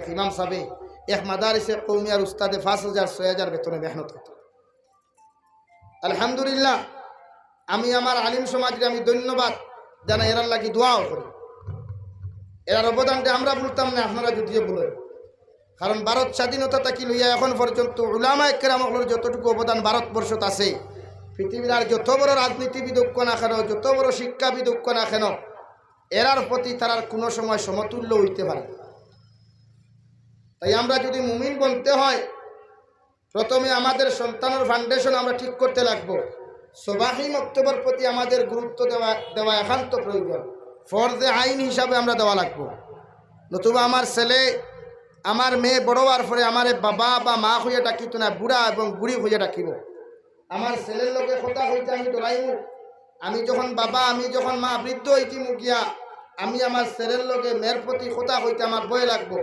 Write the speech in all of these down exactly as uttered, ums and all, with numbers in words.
ইমাম সাহেবে এক মাদারিসে কওমিয়ার উস্তাদে পাঁচ হাজার, ছয় হাজার বেতনে মেহনত করত। আলহামদুলিল্লাহ, আমি আমার আলিম সমাজরে আমি ধন্যবাদ জানাই, এরার লাগি দোয়াও করি। এরার অবদানটা আমরা বলতাম না, আপনারা যদিও বলেন, কারণ ভারত স্বাধীনতা থাকি লইয়া এখন পর্যন্ত উলামায়ে কেরাম অকলর যতটুকু অবদান ভারতবর্ষত আছে, পৃথিবীর আর যত বড় রাজনীতিবিদ হোক না কেন, যত বড় শিক্ষাবিদ হোক না কেন, এরার প্রতি তারার কোনো সময় সমতুল্য হইতে পারে না। তাই আমরা যদি মুমিন বনতে হয়, প্রথমে আমাদের সন্তানের ফাউন্ডেশন আমরা ঠিক করতে লাগবো। সবাহি মক্তবর প্রতি আমাদের গুরুত্ব দেওয়া দেওয়া একান্ত প্রয়োজন, ফরজে আইন হিসাবে আমরা দেওয়া লাগবো। নতুবা আমার ছেলে, আমার মেয়ে বড় হওয়ার পরে আমারে বাবা বা মা কইয়া ডাকিত না, বুড়া এবং বুড়ি কইয়া ডাকিব। আমার ছেলের লগে কথা কইতে আমি ডরাইমু। আমি যখন বাবা, আমি যখন মা বৃদ্ধ হইতে মুখিয়া, আমি আমার ছেলের লগে মেয়ের প্রতি কথা কইতে আমার ভয় লাগবো।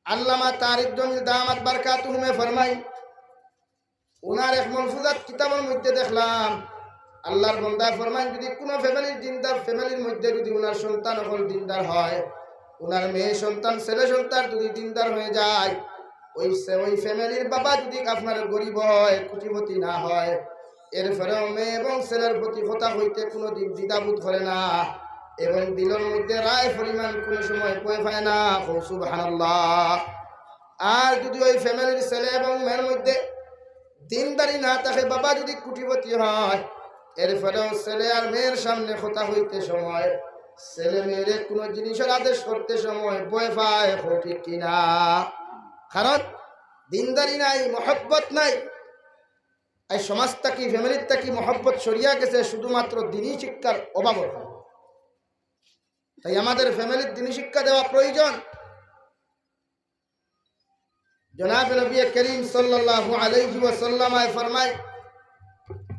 আল্লামা তারিক জমিল দামাত বারকাতুহুমে ফরমাই, ওনার এক মলফুজাত কিতাবর মধ্যে দেখলাম, আল্লাহর বন্দায় ফরমাইন, যদি কোনো ফ্যামিলির দিনদার ফ্যামিলির মধ্যে যদি ওনার সন্তান অকল দিনদার হয়, ওনার মেয়ে সন্তান, ছেলে সন্তান যদি দিনদার হয়ে যায়, ওই সে-, ওই ফ্যামিলির বাবা যদি আপনার গরিব হয়, কোটিপতি না হয়, এরপরেও মেয়ে এবং ছেলের প্রতি কথা হইতে কোনোদিন দ্বিধাবোধ করে না এবং দিলের মধ্যে রায় পরিমাণ কোনো সময় ভয় পায় না। কও সুবহানাল্লাহ। আর যদি ওই ফ্যামিলির ছেলে এবং মেয়ের মধ্যে দিনদারি না থাকে, বাবা যদি কোটিপতি হয়, এরপরেও ছেলে আর মেয়ের সামনে কথা হইতে সময়, ছেলে মেয়েরে কোনো জিনিসের আদেশ করতে সময় ভয় পায়, কও ঠিক কিনা? কারণ দিনদারি নাই, মহব্বত নাই। এই সমাজ থাকি, ফ্যামিলির থাকি মহব্বত সরিয়া গেছে শুধুমাত্র দিনী শিক্ষার অভাবর কারণে। তাই আমাদের ফ্যামিলির দিনী শিক্ষা দেওয়া প্রয়োজন। জনাব নবী করিম সাল্লাল্লাহু আলাইহি ওয়াসাল্লাম ফরমায়,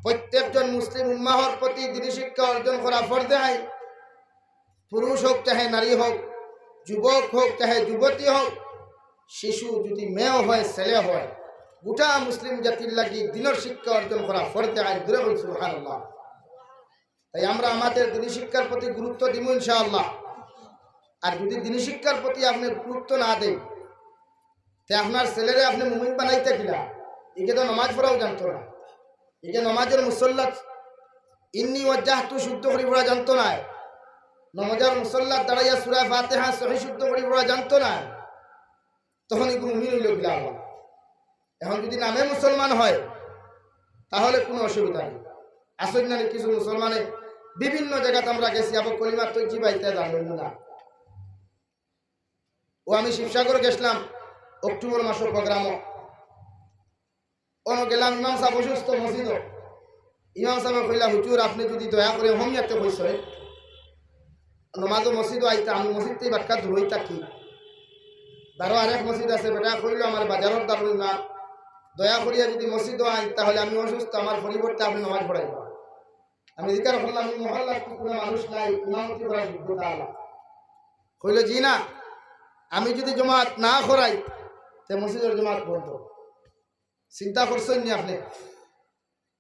প্রত্যেকজন মুসলিম উম্মাহর প্রতি দিনী শিক্ষা অর্জন করা ফরজে আইন। পুরুষ হোক চাহে নারী হোক, যুবক হোক চাহে যুবতী হোক, শিশু যদি মেয়েও হয় ছেলে হয়, গোটা মুসলিম জাতির লাগি দিনের শিক্ষা অর্জন করা ফরজে আইন। জোরে বলুন সুবহানাল্লাহ। তাই আমরা আমাদের দিনী শিক্ষার প্রতি গুরুত্ব দিব ইনশাআল্লাহ। আর যদি দিনী শিক্ষার প্রতি আপনি গুরুত্ব না দেন, তে আপনার ছেলেরে আপনি মুমিন বানাইতা কিলা? ইগে তো নমাজ পড়াও জানতো না, ইগে নমাজের মুসল্লাত ইন্নি ওয়াজ্জাহতু শুদ্ধ করি পড়া জানতো না, নমাজের মুসল্লাত দাঁড়াইয়া সূরা ফাতিহা সহি শুদ্ধ করি পড়া জানতো না, তখন ইগু মুমিন হইল কিলা আবার? এখন যদি নামে মুসলমান হয়, তাহলে কোনো অসুবিধা নেই। আসল নানি কিছু মুসলমানে বিভিন্ন জায়গাতে আমরা গেছি, আবার কলিমা তৈজিবা ইত্যাদি জানবেন না। ও আমি শিবসাগর গেছিলাম অক্টোবর মাসের প্রোগ্রামও। অনো গেলাম, ইমাম সাহেব অসুস্থ মসজিদও। ইমাম সাহেব কইলা, "হুজুর, আপনি যদি দয়া করে হমিয়াতে কইসই, নমাজও মসজিদও আইতা, আমি মসজিদ থেকে বাক্কা দূরই থাকি। বারো আরেক মসজিদ আছে, বেটা কইলো আমার বাজারর দারুল না, দয়া করিয়া যদি মসজিদও আইন, তাহলে আমি অসুস্থ, আমার পরিবর্তে আপনি নমাজ পড়াইবা।" আমি জিকার করলাম, "এই মহল্লাত তো কোনো মানুষ নাই, ইমামতি করার যোগ্যতা আলা।" কইলো, "জি না, আমি যদি জমাত না করাই, তে মসজিদর জমাত বন্ধ।" চিন্তা করছেন নি আপনি?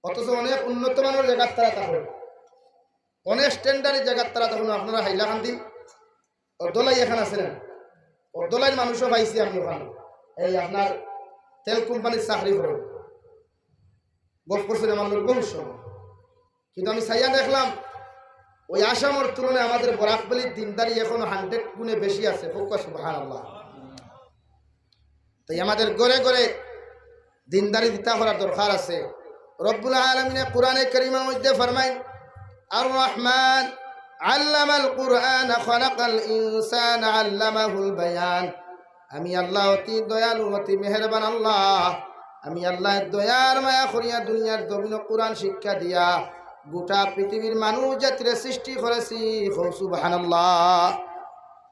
অথচ অনেক উন্নত মানের জায়গার তারা তখন, অনেক স্ট্যান্ডার্ডের জায়গার তারা তখন আপনারা হাইলাকান্দি অর্ধলাই এখান আছে না, অর্ধলাইর মানুষও পাইছি আমি ওখানে। এই আপনার তেল কোম্পানির চাকরি করেন, গফ করছেন আমার লোক বহু সময়। কিন্তু আমি চাইয়া দেখলাম, ওই আসামর তুলনায় আমাদের বরাক ভ্যালির দিনদারি এখনো হান্ড্রেড গুণে বেশি আছে। কউক্কা সুবহানাল্লাহ। তাই আমাদের ঘরে ঘরে দিনদারি দিতা করার দরকার আছে। রব্বুল আলামিনে কোরআনে কারীমের মধ্যে ফরমাইন, "আর রহমান আল্লামাল কুরআন খালাকাল ইনসান আল্লামাহুল বায়ান।" আমি আল্লাহ অতি দয়ালু, অতি মেহেরবান আল্লাহ। আমি আল্লাহ দয়ার মায়া করিয়া দুনিয়ার জমিনো কোরআন শিক্ষা দিয়া গোটা পৃথিবীর মানুষ জাতিরে সৃষ্টি করেছি। কও সুবহানাল্লাহ।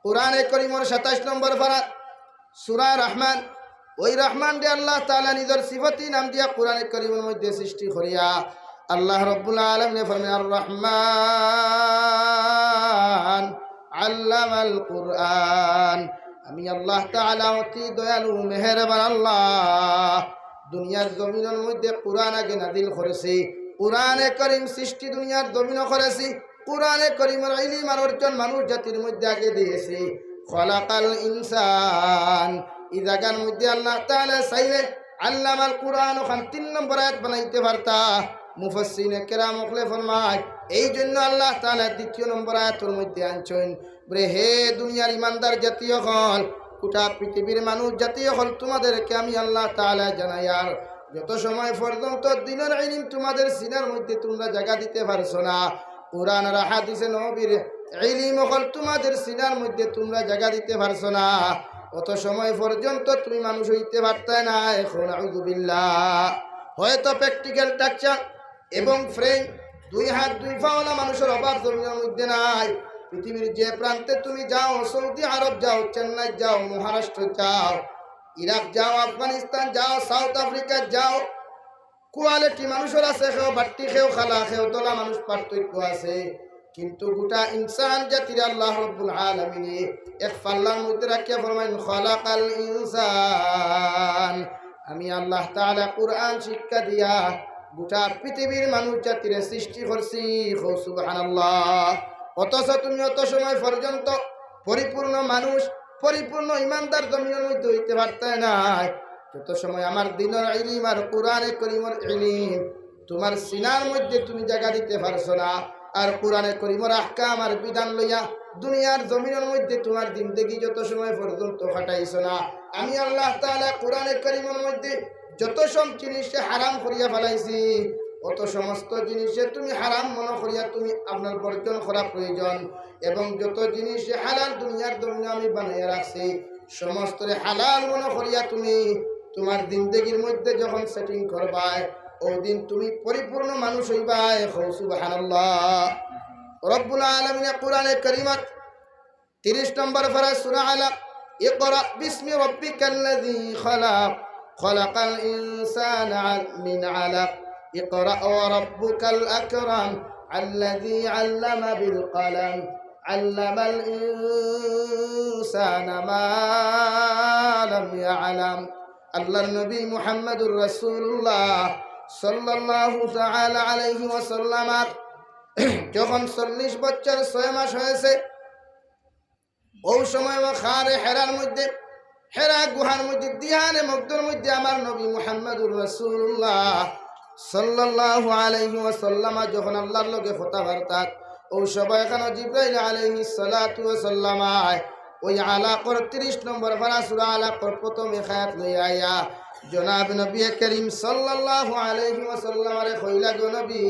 কোরআনে করিমর সাতাইশ নম্বর পারা, সূরা রহমান। ওই রহমানরে আল্লাহ তাআলা নিজর সিফতি নাম দিয়া কোরআনে করিমর মধ্যে সৃষ্টি করিয়া আল্লাহ রব্বুল আলামিনে ফরমায়, "আর রহমান আল্লামাল কুরআন।" আমি আল্লাহ তাআলা অতি দয়ালু, মেহেরবান আল্লাহ। দুনিয়ার জমিনর মধ্যে কোরআন আগে নাজিল করেছি, কোরআনে করিম সৃষ্টি দুনিয়ার জমিনো করেছি, কোরআনে করিমর ইলিম আর অর্জন মানুষ জাতির মধ্যে আগে দিয়েছি। খলাকাল ইনসান। ই জাগার মধ্যে আল্লাহ তাআলা চাইলে আল্লামাল কুরআন অখান তিন নম্বর আয়াত বানাইতে পারতা। মুফাসসিরিনে কেরাম অকলে ফরমায়, এই জন্য আল্লাহ তাআলা দ্বিতীয় নম্বর আয়াতর মধ্যে আনছইন, বলে, হে দুনিয়ার ইমানদার জাতি অকল, গোটা পৃথিবীর মানুষ জাতি অকল, তোমাদেরকে আমি আল্লাহ তাআলা জানাইয়ার, যত সময় পর্যন্ত দ্বীনর ইলিম তোমাদের সিনার মধ্যে তোমরা জাগা দিতে পারছো না, কুরআন আর হাদিসে নবীর ইলিম অকল তোমাদের সিনার মধ্যে তোমরা জাগা দিতে পারছো না, অত সময় পর্যন্ত তুমি মানুষ অইতে পারতায় না। এখন আউযুবিল্লাহ, হয়তো প্র্যাকটিক্যাল টাকচার এবং ফ্রেঞ্চ, দুই হাত দুই পাওয়ালা মানুষর অভাব জমিনর মধ্যে নাই। পৃথিবীর যে প্রান্তে তুমি যাও, সৌদি আরব যাও, চেন্নাই যাও, মহারাষ্ট্র যাও, ইরাক যাও, আফগানিস্তান যাও, সাউথ আফ্রিকা যাও, কোয়ালিটি মানুষর আছে, কেউ বাট্টি, কেউ খালা, কেউ দলা মানুষ, পার্থক্য আছে। কিন্তু গোটা ইনসান জাতিরে আল্লাহ রব্বুল আলামিনে এক পাল্লার মধ্যে রাখিয়া ফরমাইন, খলাকাল ইনসান। আমি আল্লাহ তাআলা কুরআন শিক্ষা দিয়া গোটা পৃথিবীর মানুষ জাতিরে সৃষ্টি করছি। কও সুবহানাল্লাহ। অথচ তুমি অত সময় পর্যন্ত পরিপূর্ণ মানুষ, পরিপূর্ণ ইমানদার জমিনর মধ্যে অইতে পারতায় নায়, যত সময় আমার দ্বীনর ইলিম আর কুরআনে করিমর ইলিম তোমার সিনার মধ্যে তুমি জাগা দিতে পারছো না, আর কুরআনে করিমর আহকাম আর বিধান লইয়া দুনিয়ার জমিনর মধ্যে তোমার জিন্দেগি যত সময় পর্যন্ত কাটাইছো না, আমি আল্লাহ তাআলা কুরআনে করিমর মধ্যে যত সব জিনিসে হারাম করিয়া ফালাইছি, অত সমস্ত জিনিসে তুমি হারাম মনো করিয়া তুমি আপনার বর্জন করা প্রয়োজন। এবং যত জিনিসে হালাল দুনিয়ার জমিনে আমি বানাইয়া রাখছি, সমস্তরে হালাল মনো করিয়া তুমি তোমার জিন্দেগির মধ্যে যখন সেটিং করবায়, অউ দিন তুমি পরিপূর্ণ মানুষ অইবায়। কও সুবহানাল্লাহ। রব্বুল আলামিনে কুরআনে করিমত তিরিশ নম্বর পারা সূরা আলাক, اقرأ باسم ربك الذي خلق، خلق الإنسان من علق، اقرأ وربك الأكرم، الذي علم بالقلم، علم الإنسان ما لم يعلم। আল্লাহর নবী মুহাম্মদুর রাসূলুল্লাহ সাল্লাল্লাহু তাআলা আলাইহি ওয়াসাল্লামর যখন চল্লিশ বছর ছয় মাস হয়েছে, অউ সময় ও গারে হেরার মধ্যে, হেরা গুহার মধ্যে, দিহানে মগদর মধ্যে আমার নবী মুহাম্মদুর রাসূলুল্লাহ সাল্লাল্লাহু আলাইহি ওয়াসাল্লাম যখন আল্লাহর লগে কথাবার্তা, অউ সময় এখানো জিব্রাইল আলাইহিস সালাতু ওয়াসাল্লাম আয়, ওই আলাকর তিরিশ নম্বর পারা সূরা আলাকর প্রথম এক আয়াত লইয়া আইয়া জনাব নবী করিম সাল্লাল্লাহু আলাইহি ওয়াসাল্লামরে কইলা, গো নবী,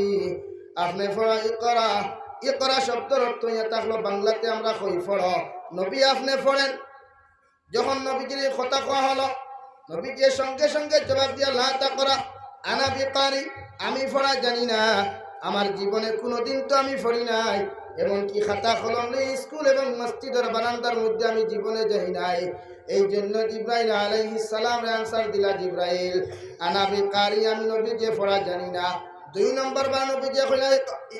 আপনে পড়া ইকরা, ইকরা শব্দর অর্থ ইয়া থাকলো বাংলাতে আমরা কই পড়ো। নবী আপনে পড়েন। যখন নবীজির এই কথা কওয়া হলো, নবীজি সঙ্গে সঙ্গে জবাব দিয়া, লা তাকরা, আনা বিকারি, আমি পড়া জানি না, আমার জীবনে কোনোদিন তো আমি পড়ি নাই, এমনকি খাতা কলম লই স্কুল এবং মসজিদর বারান্দার মধ্যে আমি জীবনে যাই নাই। এই জন্য জিব্রাইল আলাইহিস সালামরে আনসার দিলা জিব্রাইল, আনা বিকারি, আমি নবীজি পড়া জানি না। দুই নম্বর বার নবীজি কইলা,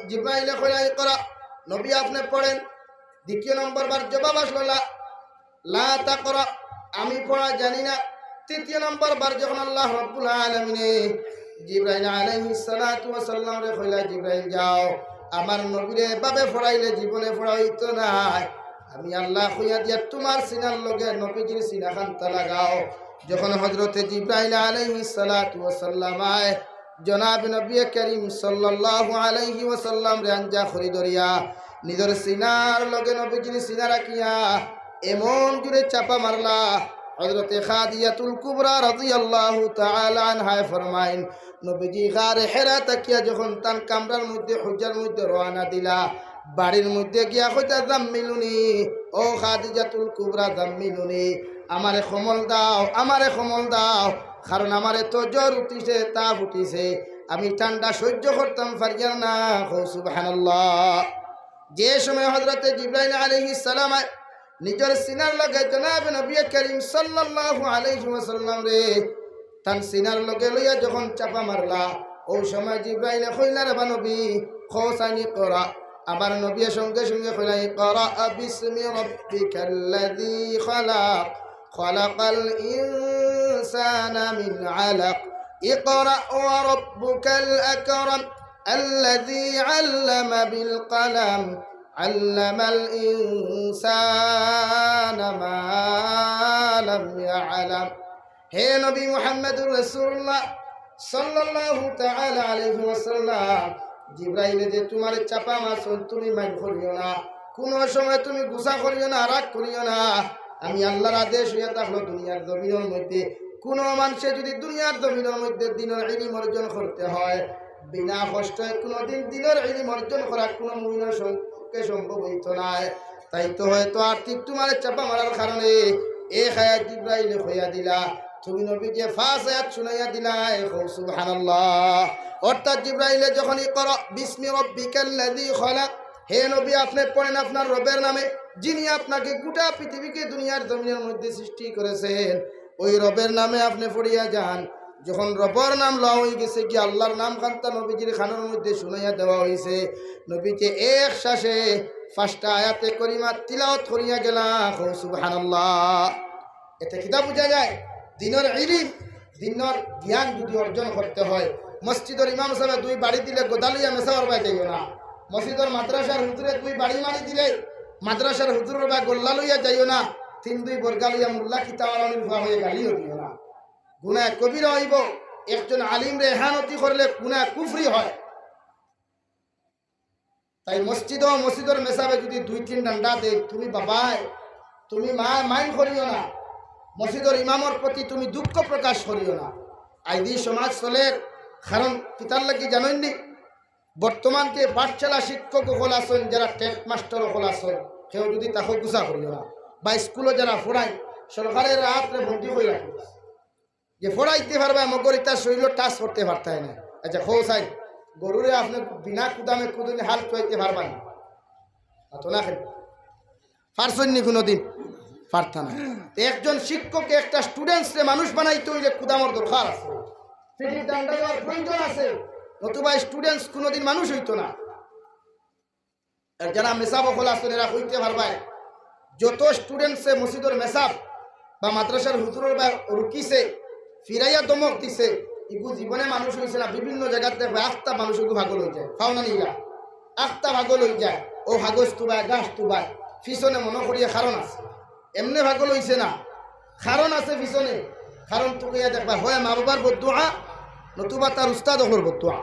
জিব্রাইলে কইলা, ইকরা, নবী আপনে পড়েন। দ্বিতীয় নম্বর বার জবাব আসলো, লা, লা তাকরা, আমি পড়া জানি না। তৃতীয় নম্বর বার যখন আল্লাহ রাব্বুল আলামিনে জিব্রাইল আলাইহিস সালাতু ওয়াস সালামরে কইলা, জিব্রাইল যাও, আমার নবীরে এভাবে পড়াইলে জীবনে পড়া অইতো নায়। আমি আল্লাহ কইয়া দিয়া তোমার সিনার লগে নবীজির সিনা খান্তা লাগাও। যখন হযরতে জিব্রাইল আলাইহিস সালাতু ওয়াস সালাম আয়, জনাব নবী করিম সাল্লাল্লাহু আলাইহি ওয়াসাল্লামরে আঞ্জা করি ধরিয়া নিজর সিনার লগে নবীজির সিনা রাখিয়া এমন জোরে চাপা মারলা, হযরতে খাদিজাতুল কুবরা রাদিয়াল্লাহু তাআলা আনহায় ফরমাইন, নবীজি গারে হেরা থাকিয়া যখন তান কামরার মধ্যে, হুজরার মধ্যে রওয়ানা দিলা, বাড়ির মধ্যে গিয়া কইতা, জাম্মিলুনি, ও খাদিজাতুল কুবরা, জাম্মিলুনি, আমারে কম্বল দাও, আমারে কম্বল দাও, কারণ আমারে তো জ্বর উঠিছে, তাপ উঠিছে, আমি ঠান্ডা সহ্য করতাম পারিয়ার না। কও সুবহানাল্লাহ। যে সময় হযরতে জিব্রাইল আলাইহিস সালাম নিজর সিনার লগে জনাব নবী করিম সাল্লাল্লাহু আলাইহি ওয়াসাল্লামরে তান সিনার লগে লইয়া যখন চাপা মারলা, অউ সময় জিব্রাইলে কইলা, রে বা নবী, কও চাইন ইকরা। আমার নবী সঙ্গে সঙ্গে কইলা, ইকরা বিসমি রাব্বিকাল্লাযী খালাক, খালাকাল ইনসানা মিন আলাক, ইকরা ওয়া রাব্বুকাল আকরাম, আল্লাযী আল্লামা বিল কলম, علم الإنسان ما لم يعلم। হে নবী মুহাম্মদুর রাসূলুল্লাহ সাল্লাল্লাহু তাআলা আলাইহি ওয়াসাল্লাম, জিব্রাইলে যে তুমারে চাপা মারছইন, তুমি মাইন্ড করিও না, কুনু সময় তুমি গুসা করিও না, রাগ করিও না। আমি আল্লাহর আদেশ অইয়া থাকলো দুনিয়ার জমিনর মধ্যে কুনু মানষে যুদি দুনিয়ার জমিনর মধ্যে দ্বীনর ইলিম অর্জন করতে হয়, বিনা কষ্টে কুনুদিন দ্বীনর ইলিম অর্জন করা কুনু মুমিনর সম-, পক্ষে সম্ভব অইতো নায়। তাই তো হয়তো আর্থিক তুমারে চাপা মারার কারণে এক আয়াত জিব্রাইলে কইয়া দিলা, তুমি নবীকে পাঁচ আয়াত শুনাইয়া দিলায়। কও সুবহানাল্লাহ। অর্থাৎ জিব্রাইলে যখন ইকরা বিসমি রাব্বিকাল্লাযী খালাক, হে নবী, আপনে পড়েন আপনার রবের নামে, যিনি আপনাকে গোটা পৃথিবীকে দুনিয়ার জমিনর মধ্যে সৃষ্টি করেছেন, ওই রবের নামে আপনে পড়িয়া যান। যখন রবর নাম লওয়া অইগেছে গি, আল্লাহর নাম খান্তা নবীজির কানর মধ্যে শুনাইয়া দেওয়া অইছে, নবীতে এক শ্বাসে পাঁচটা আয়াতে করিমা তিলাওয়াত করিয়া গেলা। কও সুবহানাল্লাহ। এতে কিতা বুঝা যায়? দ্বীনর ইলিম, দ্বীনর জ্ঞান যুদি অর্জন করতে হয়, মসজিদর ইমাম সাবে দুই বাড়ি দিলে গদা লইয়া মেসাবর বায় যাইও না। মসজিদর মাদ্রাসার হুজুরে দুই বাড়ি মারি দিলে মাদ্রাসার হুজুরর বায় গল্লা লইয়া যাইও না। তিন দুই বর্গা লইয়া মোল্লা কিতা মারানির ফুয়া অইয়া গালিও দিও না। গুনাহ কবিরা অইবো। একজন আলিমরে এহানতি করলে গুনাহ কুফরি হয়। তাই মসজিদো, মসজিদর মেসাবে যুদি দুই তিন ডান্ডা দেয়, তুমি বাবায়, তুমি মা, মাইন্ড করিও না। মসজিদর ইমামর প্রতি তুমি দুঃখ প্রকাশ করিও না। আইজ ই সমাজ চলের কারণ কিতার লাগি জানইননি? বর্তমান যে পাঠশালা শিক্ষক অকল আছইন, যারা টেস্ট মাস্টার অকল আছইন, কেউ যুদি তাকে গুসা করিও না, বা স্কুলো যারা পড়াইন, সরকারে এরারে বন্দি করি রাখে। যে পড়াইতে পারবা, মগর ইতা শরীলো টাচ করতে পারতায় না। আচ্ছা, কও চাই, গরুরে আপনে বিনা কুদামে কুনুদিন হাল চুয়াইতে পারবা নি? অতো না কেনে? পারছইন নি কুনুদিন? পারতা না। তে একজন শিক্ষকে একটা স্টুডেন্টসরে মানুষ বানাইতে অইলে কুদামর দরকার আছে, পিঠির ডান্ডা দেওয়ার প্রয়োজন আছে, নতুবা স্টুডেন্টস কুনুদিন মানুষ অইতো না। আর যারা মেসাব অকল আছইন, এরা কইতে পারবায়, যত স্টুডেন্টসে মসজিদর মেসাব বা মাদ্রাসার হুজুরর বায় রুকিছে, ফিরাইয়া ধমক দিছে, ইগু জীবনে মানুষ অইছে না। বিভিন্ন জাগাত দেখবায় আখতা মানুষ ইগু পাগল অইযায়, পাও না নি ইলা? আখতা পাগল অইযায়, অউ কাগজ তুবায়, গাছ তুবায়, পিছনে মনো করিয়া কারণ আছে। এমনে পাগল অইছে না, কারণ আছে পিছনে। কারণ তুকাইয়া দেখবায়, হয় মা বাবার বদদোয়া, নতুবা তার উস্তাদ অকলর বদদোয়া।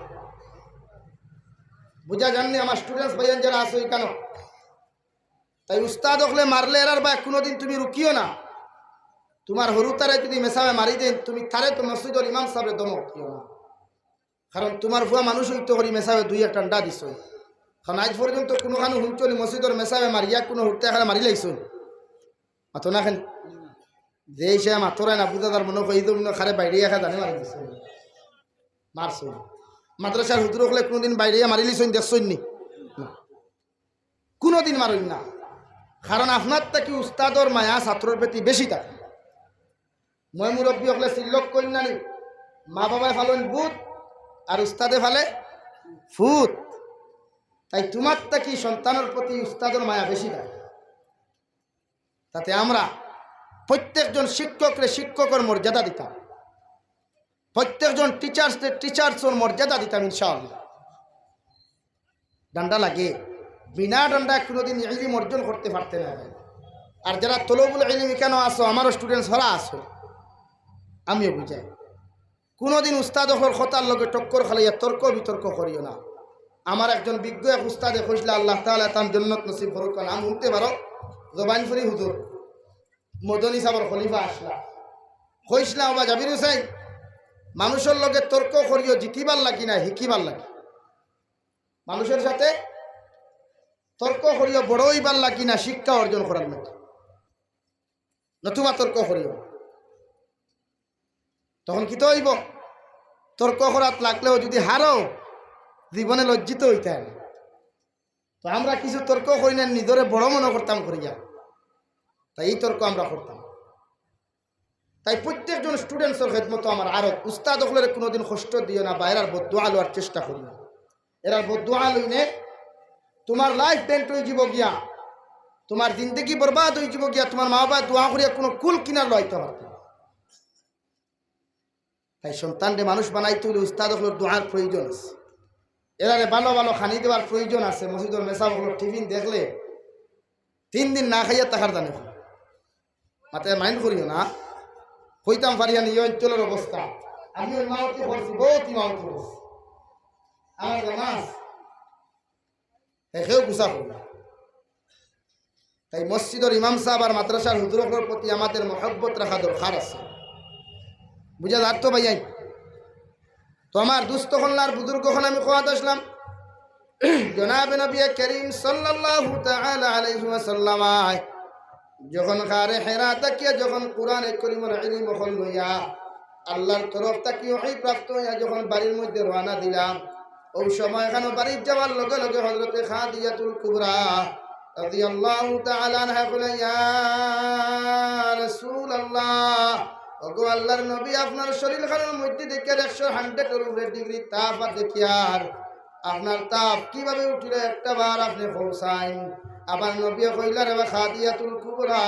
বুঝা যার নি আমার স্টুডেন্টস ভাইয়াইন যারা আছো ইখানো? তাই উস্তাদ অকলে মারলে এরার বায় কুনুদিন তুমি রুকিও না। তুমার হুরুতারে যুদি মেসাবে মারি দেইন, তুমি তারে তো মসজিদর ইমাম সাবরে ধমক দিও না। কারণ তুমার ফুয়া মানুষ অইতো করি মেসাবে দুই এক ডান্ডা দিছইন। কারণ আইজ পর্যন্ত কুনুখানো হুনছো নি মসজিদর মেসাবে মারিয়া কুনু হুরুতা এখানে মারি লাইছইন? মাতো না কেনে? যে হিসাবে মাতরায় না বুঝা যার মনো কয়, ইদো মনো কারে বাইড়ি একা জানে মারি দিছইন। মারছইন। মাদ্রাসার হুজুর অকলে কুনুদিন বাইড়িয়া মারিলিছইন দেখছইন নি? না। কুনুদিন মারইন না। কারণ আপনার থাকি উস্তাদর মায়া ছাত্রর প্রতি বেশি থাকে। ময় মুরব্বি অকলে চিল্লক কইন না নি, মা বাবায় ফালইন ভূত আর উস্তাদে ফালে ফুত। তাই তুমার থাকি সন্তানর প্রতি উস্তাদর মায়া বেশি থাকে। তাতে আমরা প্রত্যেকজন শিক্ষকরে শিক্ষকর মর্যাদা দিতাম, প্রত্যেকজন টিচার্সরে টিচার্সর মর্যাদা দিতাম ইনশাআল্লাহ। ডান্ডা লাগে, বিনা ডান্ডায় কুনুদিন ইলিম অর্জন করতে পারতে না। আর যারা তলবুল ইলিম ইখানো আছো, আমারও স্টুডেন্টস হরা আছো, আমিও বুঝাই, কুনুদিন উস্তাদ অকলর কথার লগে টক্কর খালাইয়া তর্ক বিতর্ক করিও না। আমার একজন বিজ্ঞ এক উস্তাদে কইছলা, আল্লাহ তাআলা তান জন্নত নসিব করুক, নাম হুনতে পারো, জবাইনপুরি হুজুর, মদনী সাবর খলিফা আছলা, কইছলা, "ওবা জাবির হুসাইন, মানুষর লগে তর্ক করিও জিতিবার লাগি না, হিকিবার লাগি। মানুষর সাথে তর্ক করিও বড় অইবার লাগি না, শিক্ষা অর্জন করার লাগি, নতুবা তর্ক করিও।" তখন কিতা অইবো? তর্ক করাত লাগলেও যুদি হারো, জীবনে লজ্জিত অইতায় না। তো আমরা কিছু তর্ক করি না, নিজরে বড় মনো করতাম করিয়া, তাই ই তর্ক আমরা করতাম। তাই প্রত্যেকজন স্টুডেন্টসর খেদমতো আমার আরজ, উস্তাদ অকলরে কুনুদিন কষ্ট দিও না, বা এরার বদদোয়া লওয়ার চেষ্টা করিও না। এরার বদদোয়া লইলে তুমার লাইফ বেন্ট অইযিবো গিয়া, তুমার জিন্দেগি বরবাদ অইযিবো গিয়া, তুমার মা বাবায় দোয়া করিয়া কুনু কুল কিনার লইতা পারতা না। তাই সন্তানরে মানুষ বানাইতে অইলে উস্তাদ অকলর দোয়ার প্রয়োজন আছে। এরারে ভালা ভালা খানি দেওয়ার প্রয়োজন আছে। মসজিদর মেসাব অকলর টিফিন দেখলে তিন দিন না খাইয়া থাকার জানে। মাতে মাইন্ড করিও না, কইতাম পারি না, এই অঞ্চলর অবস্থা। আমি ইমামতি করছি, বহুত ইমামতি করছি। আমার জানা আছে। তাই কেউ গুসা করবে না। তাই মসজিদর ইমাম সাব আর মাদ্রাসার হুজুর অকলর প্রতি আমাদের মহব্বত রাখা দরকার আছে। বুঝা যার তো ভাইয়াইন? তো আমার দুস্ত অকল আর বুজুর্গ অকল, আমি কওয়াত আসলাম, জনাবে নবী করিম সাল্লাল্লাহু তাআলা আলাইহি ওয়াসাল্লাম যখন গারে হেরা থাকিয়া যখন কোরআনে করিমর ইলম অকল লইয়া আল্লাহর তরফ থাকি ওহী প্রাপ্ত হইয়া যখন বাড়ির মধ্যে রওয়ানা দিলাম, ওই সময় এখানে বাড়ির যাওয়ার লগে লগে হযরতে খাদিজাতুল কুবরা রাদিয়াল্লাহু তাআলা আনহা কইলা, "ইয়া রাসূলুল্লাহ, ওগো আল্লাহর নবী, আপনার শরীর খানর মধ্যে দেখিয়ার একশো, হান্ড্রেডর উপরে ডিগ্রি তাপ আর দেখিয়ার আপনার তাপ কিভাবে উঠিল একটা বার আপনি কওছাইন।" আবার নবী কইলা, "রে বা খাদিজাতুল কুবরা,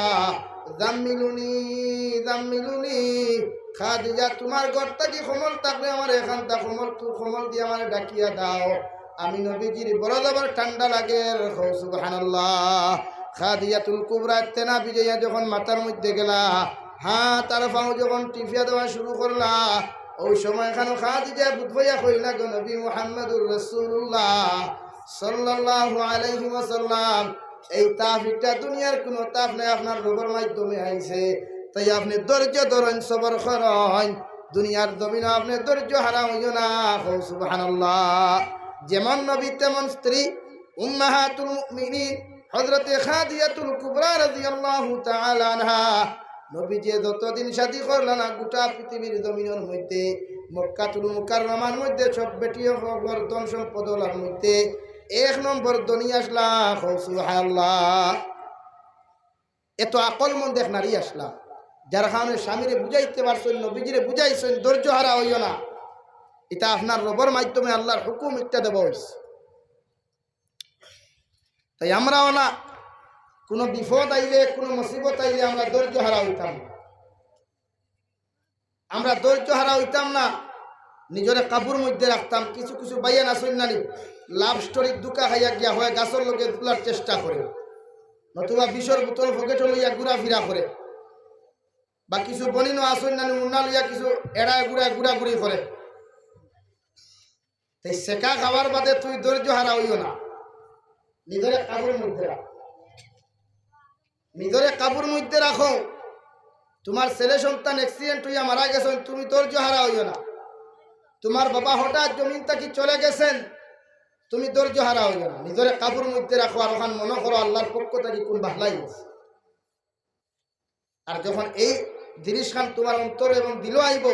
জাম্মিলুনি, জাম্মিলুনি।" খাদিজা, তোমার ঘর থাকি কম্বল থাকলে আমার এখানটা কম্বল, তু কম্বল দিয়া আমারে ঢাকিয়া দাও। আমি নবীজির বড় জবর ঠান্ডা লাগের। কও সুবহানাল্লাহ। খাদিজাতুল কুবরা তেনা ভিজাইয়া যখন মাথার মধ্যে গেলা, হ্যাঁ, তার পাও যখন টিপিয়া দেওয়া শুরু করলা, ওই সময় এখানে খাদিজা বুঝ পাইয়া কইলা, "গো নবী মুহাম্মাদুর রাসূলুল্লাহ সাল্লাল্লাহু আলাইহি ওয়াসাল্লাম, এই তাপ ইটা দুনিয়ার কোনো তাপ নাই, আপনার রবর মাধ্যমে আইছে, তাই আপনি ধৈর্য ধরইন, সবর করইন, দুনিয়ার জমিনো আপনি ধৈর্য হারা হইও না।" কও সুবহানাল্লাহ। যেমন নবী তেমন স্ত্রী, উম্মাহাতুল মুমিনিন হযরতে খাদিজাতুল কুবরা রাদিয়াল্লাহু তাআলা আনহা, নবীজি যতদিন শাদী করলা না, গোটা পৃথিবীর জমিনর মধ্যে, মক্কাতুল মুকাররমার মধ্যে সব বেটি অকলর ধন সম্পদ অকলর মধ্যে এক নম্বর ধনী আসলা। কও সুবহানাল্লাহ। এত আকলমন্দ এক নারী আসলা, যার কারণে স্বামীরে বুঝাইতে পারছইন, নবীজিরে বুঝাইছইন, ধৈর্য হারা হইও না, ইটা আপনার রবর মাধ্যমে আল্লাহর হুকুম, ইটা দেওয়া হইছে। তাই আমরাও না, কোনো বিপদ আইলে, কোনো মুসিবত আইলে আমরা ধৈর্য হারা হইতাম না। আমরা ধৈর্য হারা হইতাম না, নিজরে কাবুর মধ্যে রাখতাম। কিছু কিছু ভাইয়াইন আছইন নানি, লাভ স্টোরির ধোঁকা খাইয়া গিয়া হয় গাছর লগে ঝুলার চেষ্টা করে, নতুবা বিষর বোতল পকেটো লইয়া ঘুরাফিরা করে, বা কিছু বইনও আছইন নানি, উন্না লইয়া কিছু এড়ায় ঘুরায় ঘুরাঘুরি করে। তাই সেকা খাওয়ার বাদে তুই ধৈর্য হারা হইও না, নিজরে কাবুর মধ্যে রাখ, নিজরে কাবুর মধ্যে রাখো। তোমার ছেলে সন্তান অ্যাক্সিডেন্ট হইয়া মারা গেছইন, তুমি ধৈর্য হারা হইও না। তোমার বাবা হঠাৎ জমিন থাকি চলে গেছইন, তুমি ধৈর্য হারা হইও না, নিজরে কাবুর মধ্যে রাখো। আর ওখান মনো করো আল্লাহর পক্ষ থাকি কোন বাহলাই আছে। আর যখন এই জিনিসখান তোমার অন্তর এবং দিলো আইবো,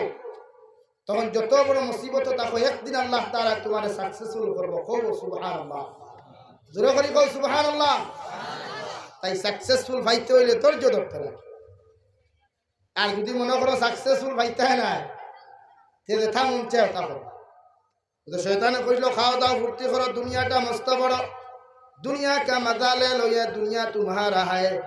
তখন যত বড় মুসিবত থাকো, একদিন আল্লাহ তাআলা তোমারে সাকসেসফুল করবো। কও সুবহানাল্লাহ। জোরে করি কও সুবহানাল্লাহ। তাই সাকসেসফুল পাইতে হইলে ধৈর্য ধরতে লাগে। আর যদি মনো করো সাকসেসফুল পাইতে হয় না, তে যেটা মন চায় ওটা করো। তো শয়তানে কইছিল, "খাও দাও, ফুর্তি করো, দুনিয়াটা মস্ত বড়, দুনিয়া কা মজা লে লো, ইয়ে দুনিয়া তুমহারা হায়।"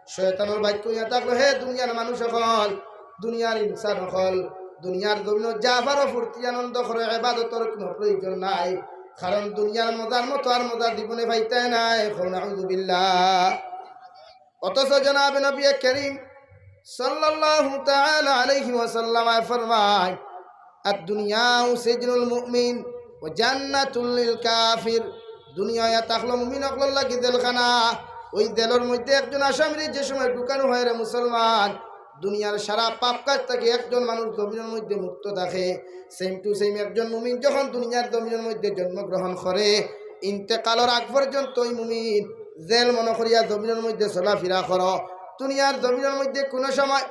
শয়তানর বাক্য ইয়া থাকলো, হে দুনিয়ার মানুষ অকল, দুনিয়ার ইনসান অকল, দুনিয়ার জমিনো যা পারো ফুর্তি আনন্দ করো, ইবাদতর কোনো প্রয়োজন নাই, কারণ দুনিয়ার মজার মতো আর মজা জীবনে পাইতায় নায়। কও নাউজুবিল্লাহ। অথচ জনাবে নবী করিম সাল্লাল্লাহু তাআলা আলাইহি ওয়াসাল্লাম ফরমায়, "আদ-দুনিয়া সিজনুল মুমিন ওয়া জান্নাতুল লিল কাফির।" দুনিয়া ইয়া থাকলো মুমিন অকলর লাগি জেলখানা। ওই জেলর মধ্যে একজন আসামিরে যে সময় ঢুকানো হয় রে মুসলমান, দুনিয়ার সারা পাপ কাজ থাকি একজন মানুষ জমিনর মধ্যে মুক্ত থাকে। সেম টু সেম একজন মুমিন যখন দুনিয়ার জমিনর মধ্যে জন্মগ্রহণ করে, ইন্তেকালর আগ পর্যন্ত ওই মুমিন জেল মনো করিয়া জমিনর মধ্যে চলাফিরা করো। দুনিয়ার জমিনর মধ্যে কোনো সময়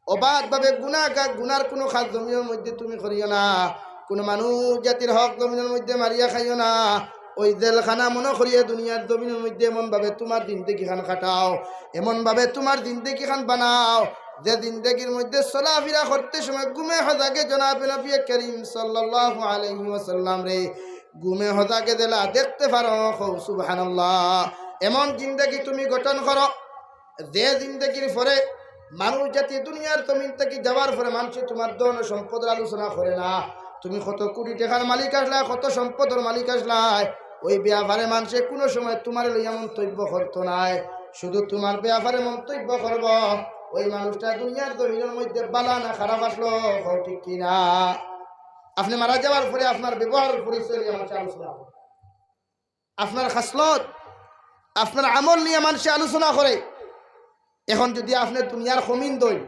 অবাধভাবে গুনাহ কা-, গুনার কোনো কাজ জমিনর মধ্যে তুমি করিও না। কোনো মানুষ জাতির হক জমিনর মধ্যে মারিয়া খাইও না। ওই জেলখানা মনো করিয়া দুনিয়ার জমিনর মধ্যে এমনভাবে তোমার জিন্দেগিখান কাটাও, এমনভাবে তোমার জিন্দেগিখান বানাও, যে জিন্দেগির মধ্যে চলাফিরা করতে সময় ঘুমে হজাগে জনাবে নবী করিম সাল্লাল্লাহু আলাইহি ওয়াসাল্লামরে ঘুমে হজাগে যেলা দেখতে পারো। কও সুবহানাল্লাহ। এমন জিন্দেগি তুমি গঠন করো, যে জিন্দেগির পরে মানুষ জাতি দুনিয়ার জমিন থাকি যাওয়ার পরে মানুষে তোমার ধন সম্পদর আলোচনা করে না, তুমি কত কুটি টেকার মালিক আছলায়, কত সম্পদর মালিক আছলায়, অউ ব্যাপারে মানষে কুনু সময় তুমারে লইয়া মন্তব্য করতো নায়। শুধু তুমার ব্যাপারে মন্তব্য করবো অউ মানুষটা দুনিয়ার জমিনর মধ্যে ভালা না খারাপ আছলো, কও ঠিক কি না? আপনে মারা যাওয়ার পরে আপনার ব্যবহারর পরিচয় লইয়া মানষে আলোচনা করে, আপনার খাসলত, আপনার আমল নিয়া মানষে আলোচনা করে। এখন যুদি আপনে দুনিয়ার খমিন্দ অইন,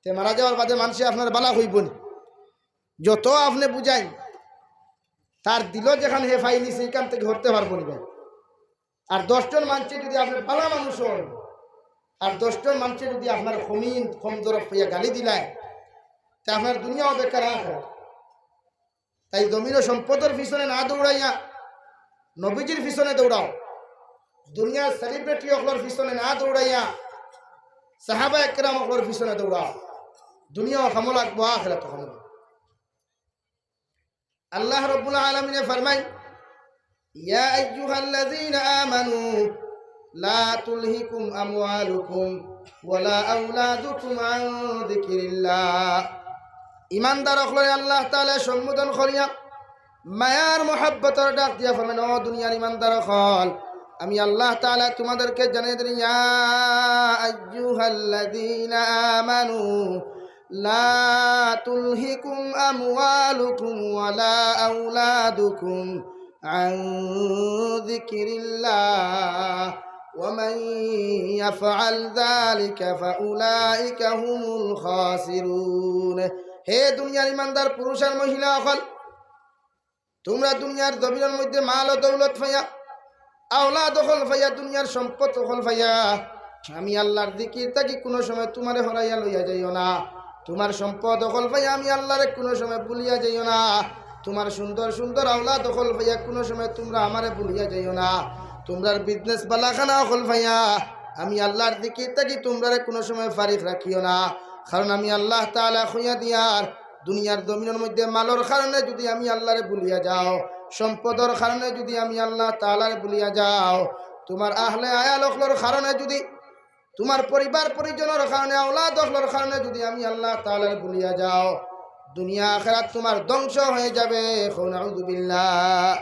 তে মারা যাওয়ার বাদে মানষে আপনারে ভালা কইবো নি? যত আপনে বুঝাইন, তার দিলো যেখান হে পাইলিছে, ইখান থাকি হরতে পারবো নি ভাই। আর দশজন মানষে যুদি আপনে ভালা মানুষ অইন, আর দশজন মানষে যুদি আপনার খমিন্দ, কমজরফ পাইয়া গালি দিলায়, তে আপনার দুনিয়াও বেকার, আখেরাত। তাই জমিনো সম্পদর পিছনে না দৌড়াইয়া নবীজির পিছনে দৌড়াও। দুনিয়ার celebrity অকলর পিছনে না দৌড়াইয়া সাহাবা একরাম অকলর পিছনে দৌড়াও। দুনিয়াও কামো লাগবো, আখেরাতও কামো লাগবো। আল্লাহ রাব্বুল আলামিনে ফরমাইন, ইয়া আইয়ুহাল্লাযীনা আমানু লা তুলহিকুম আমওয়ালুকুম ওয়ালা আওলাদুকুম আন যিকিরিল্লাহ। ইমানদার অকলরে আল্লাহ তাআলা সম্বোধন করিয়া মায়ার মহব্বতর ডাক দিয়া ফরমাইন, ও দুনিয়ার ইমানদার অকল, আমি আল্লাহ তাআলা তুমাদেরকে জানাই দিই, ইয়া আইয়ুহাল্লাযীনা আমানু লা তুলহিকুম আমওয়ালুকুম ওয়ালা আওলাদুকুম আন যিকিরিল্লাহ, ওয়া মান ইয়াফআল যালিকা ফাউলাইকা হুমুল খাসিরুন। হে দুনিয়ার ইমানদার পুরুষ আর মহিলা অকল, তুমরা দুনিয়ার জমিনর মধ্যে মাল ও দৌলত পাইয়া, আওলাদ অকল পাইয়া, দুনিয়ার সম্পদ অকল পাইয়া, আমি আল্লাহর জিকির থাকি কুনু সময় তুমারে হরাইয়া লইয়া যাইও না। তুমার সম্পদ অকল পাইয়া আমি আল্লাহরে কুনু সময় ভুলিয়া যাইও না। তুমার সুন্দর সুন্দর আওলাদ অকল পাইয়া কুনু সময় তুমরা আমারে ভুলিয়া যাইও না। তুমরার business বালাখানা অকল পাইয়া আমি আল্লাহর জিকির থাকি তুমরারে কুনু সময় ফারিগ রাখিও না। কারণ আমি আল্লাহ তাআলা কইয়া দিয়ার, দুনিয়ার জমিনর মধ্যে মালর কারণে যুদি আমি আল্লাহরে ভুলিয়া যাও, সম্পদর কারণে যুদি আমি আল্লাহ তাআলারে ভুলিয়া যাও, তুমার আহলে আয়াল অকলর কারণে যুদি, তুমার পরিবার পরিজনর কারণে, আওলাদ অকলর কারণে যুদি আমি আল্লাহ তাআলারে ভুলিয়া যাও, দুনিয়া আখেরাত তুমার ধ্বংস হয়ে যাবে। কও নাউযুবিল্লাহ।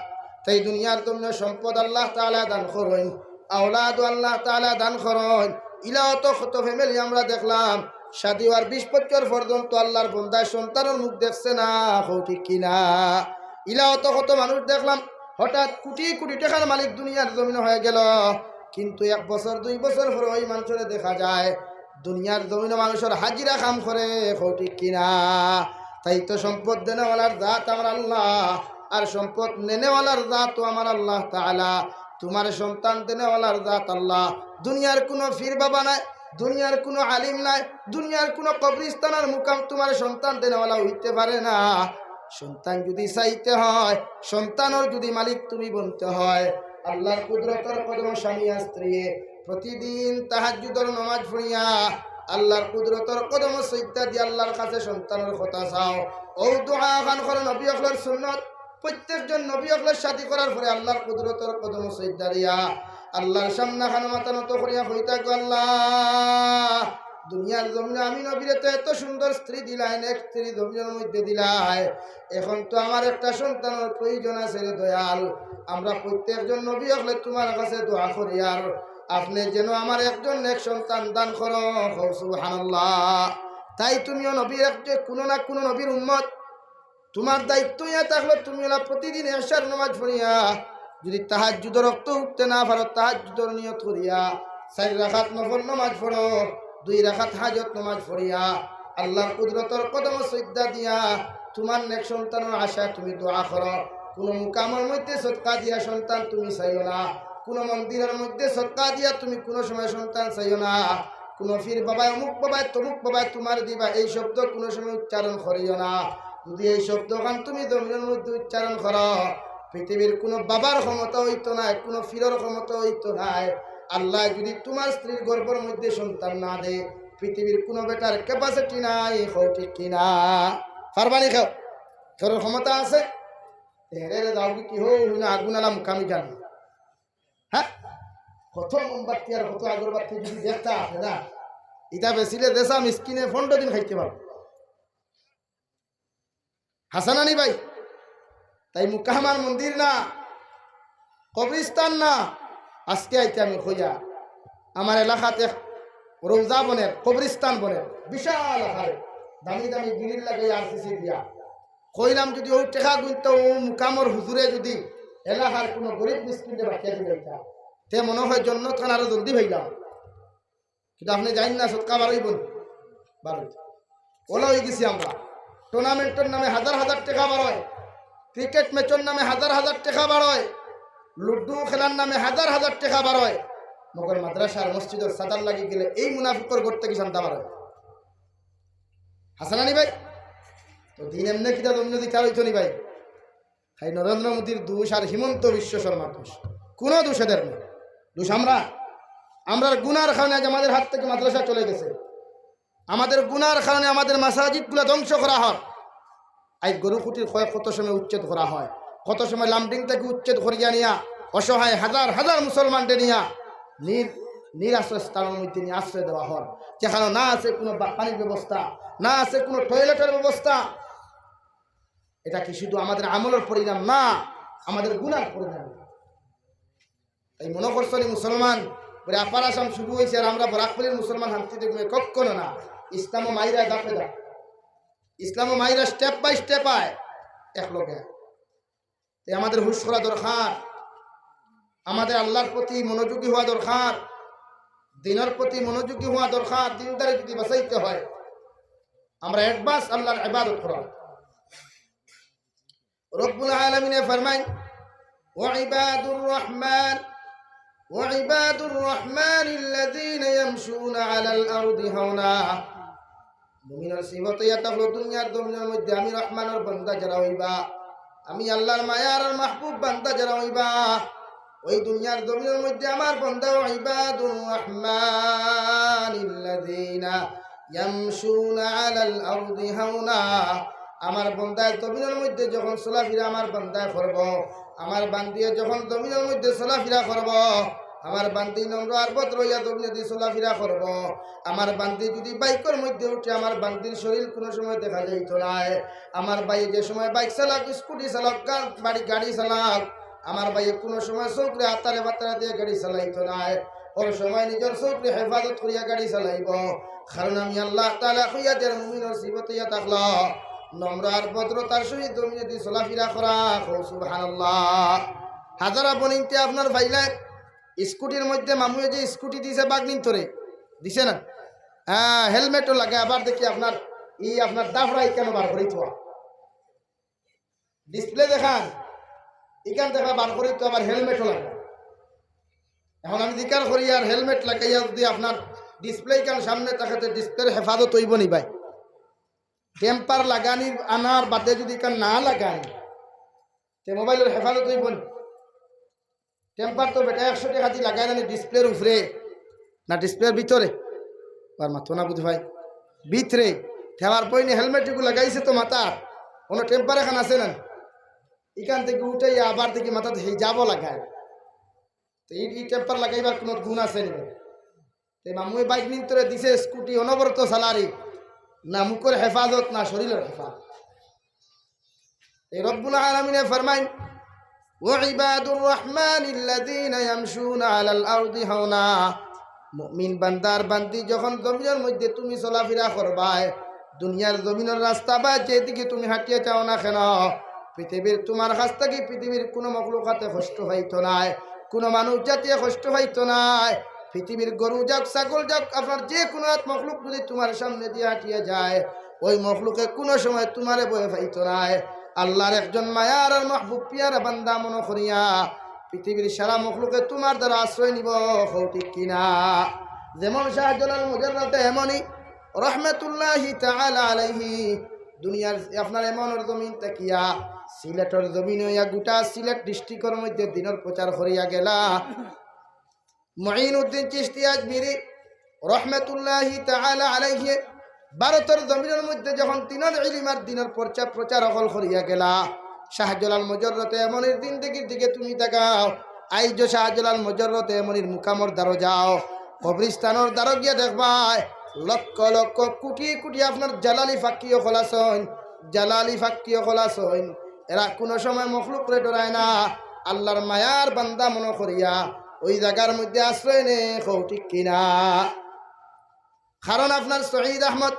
তাই দুনিয়ার জমিনো সম্পদ আল্লাহ তাআলা দান করইন, আওলাদও আল্লাহ তাআলা দান করইন। ইলাও তো কত family আমরা দেখলাম, শাদী অওয়ার বিশ বছর পর্যন্ত আল্লাহর বন্দায় সন্তানর মুখ দেখছে না, কও ঠিক কি না? ইলাও তো কত মানুষ দেখলাম, হঠাৎ কুটি কুটি টেকার মালিক দুনিয়ার জমিনো হয়ে গেল, কিন্তু এক বছর দুই বছর পরে অউ মানষরে দেখা যায় দুনিয়ার জমিনো মানষর হাজিরা কাম করে, কও ঠিক কি না? তাই তো সম্পদ দেনেওয়ালার জাত আমার আল্লাহ, আর সম্পদ নেনেওয়ালার জাতও আমার আল্লাহ তাআলা। তুমার সন্তান দেনেওয়ালার জাত আল্লাহ। দুনিয়ার কুনু পীর বাবা নায়, দুনিয়ার কুনু আলিম নায়, দুনিয়ার কুনু কবরস্থানর মুকাম তুমার সন্তান দেনেওয়ালা অইতে পারে না। সন্তান যুদি চাইতে হয়, সন্তানর যুদি মালিক তুমি বনতে হয়, আল্লাহর কুদরতর কদমো স্বামী আর স্ত্রীয়ে প্রতিদিন তাহাজ্জুদর নামাজ পড়িয়া আল্লাহর কুদরতর কদমো সইজদা দিয়া আল্লাহর কাছে সন্তানর কথা চাও। অউ দোয়া খান করো, নবী অকলর সুন্নত। প্রত্যেকজন নবী অকলর শাদী করার পরে আল্লাহর কুদরতর কদমো সইজদা দিয়া আল্লাহর সামনে খানো মাথা নত করিয়া কইতা গো, আল্লাহ, দুনিয়ার জমিনো আমি নবীরে তো এত সুন্দর স্ত্রী দিলায়, নেক স্ত্রী জমিনর মধ্যে দিলায়, এখন তো আমার একটা সন্তানর প্রয়োজন আছে রে দয়াল। আমরা প্রত্যেকজন নবী অকলে তুমার কাছে দোয়া করি, আর আপনে যেন আমার একজন নেক সন্তান দান করো। কও সুবহানাল্লাহ। তাই তুমিও নবীর এক, যে কুনু না কুনু নবীর উম্মত, তুমার দায়িত্ব ইয়া থাকলো, তুমি অলা প্রতিদিন এশার নামাজ পড়িয়া, যুদি তাহাজ্জুদর অক্ত উঠতে না পারো, তাহাজ্জুদর নিয়ত করিয়া চাইর রাকাত নফল নামাজ পড়ো, দুই রাকাত হাজত নামাজ পড়িয়া, আল্লাহর কুদরতর কদমো সইজদা দিয়া, তুমার নেক সন্তানর আশায় তুমি দোয়া করো। কুনু মুকামর মধ্যে সদকা দিয়া সন্তান তুমি চাইও না, কুনু মন্দিরর মধ্যে সদকা দিয়া তুমি কুনু সময় সন্তান চাইও না। কুনু পীর বাবায়, অমুক বাবায়, তমুক বাবায় তুমার দিবা, এই শব্দ কুনু সময় উচ্চারণ করিও না। যুদি এই শব্দ খান তুমি জমিনর মধ্যে উচ্চারণ করো, পৃথিবীর কুনু বাবার ক্ষমতা অইতো নায়, কুনু পীরর ক্ষমতা অইতো নায়। আল্লায় যুদি তুমার স্ত্রীর গর্ভর মধ্যে সন্তান না দেয়, পৃথিবীর কুনু বেটার capacity নাই। কও ঠিক কি না? পারবা নি কেউ? কেউর ক্ষমতা আছে? হেরে রে যাও কি হো, হুই না আগুন আলা মুকামি জানি। হ্যাঁ, কত মোমবাতি আর কত আগরবাতি যুদি দেখতা আছে না, ইতা বেচিলে দেশা মিসকিনে পনরো দিন খাইতে পারবো। হাছা না নি ভাই? তাই মুকাম আর মন্দির না, কবরিস্তান না। আজকে আইতে আমি কইয়া, আমার এলাকাত এক রওজা বনের, কবরিস্তান বনের, বিশাল আকারে দামি দামি গ্রিল লাগাইয়া আরসিসি দিয়া। কইলাম, যদি অউ টেকা গুনতো, অউ মুকামর হুজুরে যদি এলাকার কুনু গরিব মিসকিনরে বাটিয়া দিলাইতা, তে মনো অয় জন্নতখান আরো জলদি পাইলাম। কিন্তু আপনে জানইন না, সদকা বারইবো নি? বারইবো। অলা অইগেছি আমরা। টুর্নামেন্টর নামে হাজার হাজার টেকা বারয়, ক্রিকেট ম্যাচর নামে হাজার হাজার টেকা বারয়, লুডু খেলার নামে হাজার হাজার টেকা বারয়, মগর মাদ্রাসার মসজিদর চান্দার লাগি গেলে এই মুনাফিকর ঘর থাকি চান্দা বারয়। হাছা না নি ভাই? তো দিন এমনে কিতা জমিনো দিতা অইতো নি ভাই? খালি নরেন্দ্র মোদীর দোষ আর হিমন্ত বিশ্ব শর্মার দোষ, কুনু দোষ এদের নাই। দোষ আমরা, আমরার গুনার কারণে আইজ আমাদের হাত থাকি মাদ্রাসা চলে গেছে, আমাদের গুনার কারণে আমাদের মাসাজিদগুলা ধ্বংস করা অর। আইজ গরুকুটির কয়েক কত সময় উচ্ছেদ করা অয়, কত সময় লামডিং থাকি উচ্ছেদ করিয়া নিয়া অসহায় হাজার হাজার মুসলমানরে নিয়া নির নির আশ্রয় স্থানর মধ্যে নিয়া আশ্রয় দেওয়া অর, যেখানো না আছে কুনু বা-, পানির ব্যবস্থা, না আছে কুনু টয়লেটর ব্যবস্থা। ইটা কি শুধু আমাদের আমলর পরিণাম? না, আমাদের গুনার পরিণাম। তাই মনো করছো নি মুসলমান, বলে আপার আসাম শুরু অইছে আর আমরা বরাকভ্যালির মুসলমান শান্তিতে ঘুমাই? কক্ষনো না। ইসলামও মাইরা ধাপে ধাপে, ইসলামও মাইরা step by step আয় এক লগে। তাই আমাদের হুশ করা দরকার, আমাদের আল্লার প্রতি মনোযোগী অওয়া দরকার, দিনর প্রতি মনোযোগী অওয়া দরকার। দিনদারি যদি বাঁচাইতে অয়, আমরা advance আল্লার ইবাদত করা। রব্বুল আলামিনে ফরমাইন, وعباد الرحمن، وعباد الرحمن الذين يمشون على الأرض هونا। মুমিনর সিফত অইয়া থাকলো দুনিয়ার জমিনর মধ্যে আমি রহমানর বান্দা যারা অইবা, আমি আল্লার মায়ার আর মাহবুব বান্দা যারা অইবা, ওই দুনিয়ার জমিনর মধ্যে আমার বান্দা, وعباد الرحمن الذين يمشون على الأرض هونا। আমার বান্দায় জমিনর মধ্যে যখন চলাফিরা আমার বান্দায় করবো, আমার বান্দিয়ে যখন জমিনর মধ্যে চলাফিরা করবো, আমার বান্দি নম্র আর ভদ্র অইয়া জমিনে দি চলাফিরা করবো, আমার বান্দি যদি বাইকর মধ্যে উঠে, আমার বান্দির শরীর কুনু সময় দেখা যাইতো নায়। আমার ভাইয়ে যে সময় বাইক চালাক, স্কুটি চালাক, গা-, বাড়ি গাড়ি চালাক, আমার ভাইয়ে কুনু সময় চউখরে আতারে বাতারে দিয়া গাড়ি চালাইতো নায়। অউ সময় নিজর চউখরে হেফাজত করিয়া গাড়ি চালাইবো। কারণ আমি আল্লাহ তাআলা কইয়া দের মুমিনর সিফত অইয়া থাকলো নম্র আর ভদ্রতার সহিত জমিনে দি চলাফিরা করা। কও সুবহানাল্লাহ। হাজারা বনিন্তে আপনার ভাইলায় স্কুটির মধ্যে মামুয়ে যে স্কুটি দিছে বাগনিন্তরে, দিছে না? হ্যাঁ, হেলমেটও লাগে। আবার দেখি আপনার ই আপনার দাফড়া ইখানো বার করি থোয়া। ডিসপ্লে দেখান, ইখান দেখা বার করি তো আবার হেলমেটও লাগে। এখন আমি জিকার করি আর হেলমেট লাগাইয়া যদি আপনার ডিসপ্লে ইখান সামনে থাকে, তে ডিসপ্লের হেফাজত অইবো নি ভাই? টেম্পার লাগানির আনার বাদে যদি ইখান না লাগাই, তে মোবাইলর হেফাজত অইবো নি? টেম্পার তো বেটা একশো টেকা দি লাগায় না নি ডিসপ্লের উপরে, না ডিসপ্লের ভিতরে? আর মাতো না বুঝি ভাই, ভিতরে। তে আবার পয়নি হেলমেট ইগু লাগাইছে তো মাথাত, কুনু টেম্পার এখান আছে না? ইখান থাকি উঠাইয়া আবার দেখি মাথাত হিজাবও লাগায়। তো ই, ই টেম্পার লাগাইবার কুনু গুণ আছে নি ভাই? তে মামুয়ে বাইক নিন্তরে দিছে স্কুটি অনবরত চালারি, না মুখর হেফাজত না শরীলর হেফাজত। এই রব্বুল আলামিনে ফরমাইন, وعباد الرحمن الذين يمشون على الأرض هونا। মুমিন বান্দার বান্দি যখন জমিনর মধ্যে তুমি চলাফিরা করবায়, দুনিয়ার জমিনর রাস্তা বা যেদিকে তুমি হাঁটিয়া যাও না কেন, পৃথিবীর তুমার কাছ থাকি পৃথিবীর কুনু মখলুকাতে কষ্ট পাইতো নায়, কুনু মানুষ জাতিয়ে কষ্ট পাইতো নায়। পৃথিবীর গরু যাউক, ছাগল যাউক, আপনার যে কুনু আত মখলুক যদি তুমার সামনে দিয়া হাঁটিয়া যায়, ওই মখলুকে কুনু সময় তুমারে ভয় পাইতো নায়। আল্লার একজন মায়ার আর মাহবুব পিয়ারা বান্দা মনো করিয়া পৃথিবীর সারা মখলুকে তুমার দ্বারা আশ্রয় নিবো, কও ঠিক কিনা? যেমন শাহজালাল মুজাররদে এমনি রহমতুল্লাহি তাআলা আলাইহি দুনিয়ার আপনার এমনর জমিন থাকিয়া সিলেটর জমিন অইয়া গোটা সিলেট ডিস্ট্রিক্টর মধ্যে দিনর প্রচার করিয়া গেলা। মুঈনুদ্দিন চিশতি আজমিরি রহমতুল্লাহি তাআলা আলাইহি ভারতর জমিনর মধ্যে যখন দিনর ইলিম আর দিনর প্রচার, প্রচার অকল করিয়া গেলা, শাহজালাল মুজাররদে এমনির জিন্দেগির দিকে তুমি তাকাও, আইজও শাহজালাল মুজাররদে এমনির মুকামর দ্বারো যাও, কবরিস্তানর দ্বারো গিয়া দেখবায়, লক্ষ লক্ষ কোটি কোটি আপনার জালালি ফাকি অকল আছইন, জালালি ফাক্কি অকল আছইন, এরা কুনু সময় মখলুকরে ডরায় না। আল্লার মায়ার বান্দা মনো করিয়া অউ জাগার মধ্যে আশ্রয় নে, কও ঠিক কিনা? কারণ আপনার শহীদ আহমদ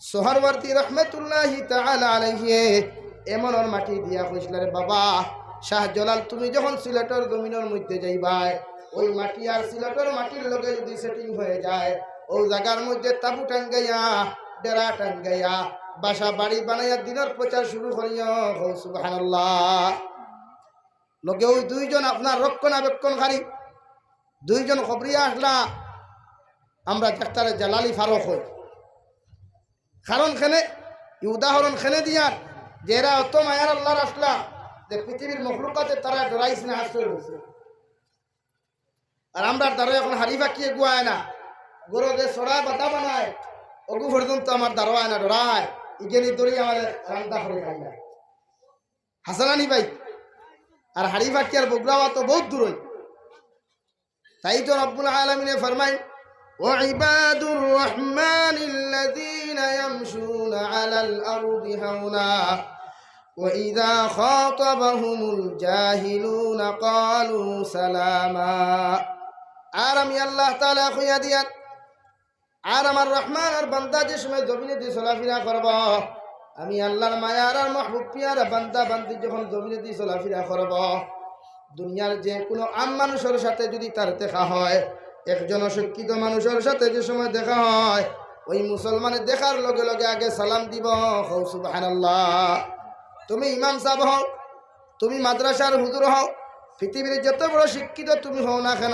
সোহরওয়ার্দী রহমতুল্লাহি তাআলা আলাইহি এমন ওর মাটি দিয়া কইছলা, "রে বাবা, শাহজালাল, তুমি যখন সিলেটর জমিনর মধ্যে যাইবায়, অউ মাটি আর সিলেটর মাটির লগে যদি setting হয়ে যায়, অউ জাগার মধ্যে তাবু টাঙ্গাইয়া, ডেরা টাঙ্গাইয়া, বাসা বাড়ি বানাইয়া দিনর প্রচার শুরু করিও।" কও সুবহানাল্লাহ। লগে অউ দুইজন আপনার রক্ষণাবেক্ষণকারী, দুইজন খবরিয়া আছলা, আমরা যেতারে জালালি ফারুক কই। কারণ কেনে, ই উদাহরণ কেনে দিয়ার, যে এরা অত মায়ার আল্লার আছলা, যে পৃথিবীর মখলুকাতে তারা ডরাইছে না, আশ্রয় লইছে। আর আমরার দারো এখন হাড়ি ফাক্কি এগু আয় না, ঘরো যে ছড়া বাতা বানায়, অগু পর্যন্ত আমার দারো আয় না, ডরায়। ইগেনি ধরি আমার রান্দা করে খাই না। হাসানানি ভাই, আর হাড়ি ফাক্কি আর বগুড়াওয়া তো বউত দূর অই। তাই তো রব্বুল আলামিনে ফরমাইন, "وعباد الرحمن الذين يمشون على الأرض هونا وإذا خاطبهم الجاهلون قالوا سلاما।" আর আমি আল্লাহ তাআলা কইয়া দিয়ার, আর আমার রহমানর বান্দা যে সময় জমিনে দি চলাফিরা করবো, আমি আল্লার মায়ার আর মাহবুব পিয়ারা বান্দা বান্দি যখন জমিনে দি চলাফিরা করবো, দুনিয়ার যে কুনু আম মানুষর সাথে যদি তার দেখা হয়, একজন অশিক্ষিত মানুষর সাথে যে সময় দেখা হয়, অউ মুসলমানে দেখার লগে লগে আগে সালাম দিবো। কও সুবহানাল্লাহ। তুমি ইমাম সাব হও, তুমি মাদ্রাসার হুজুর হও, পৃথিবীর যত বড় শিক্ষিত তুমি হও না কেন,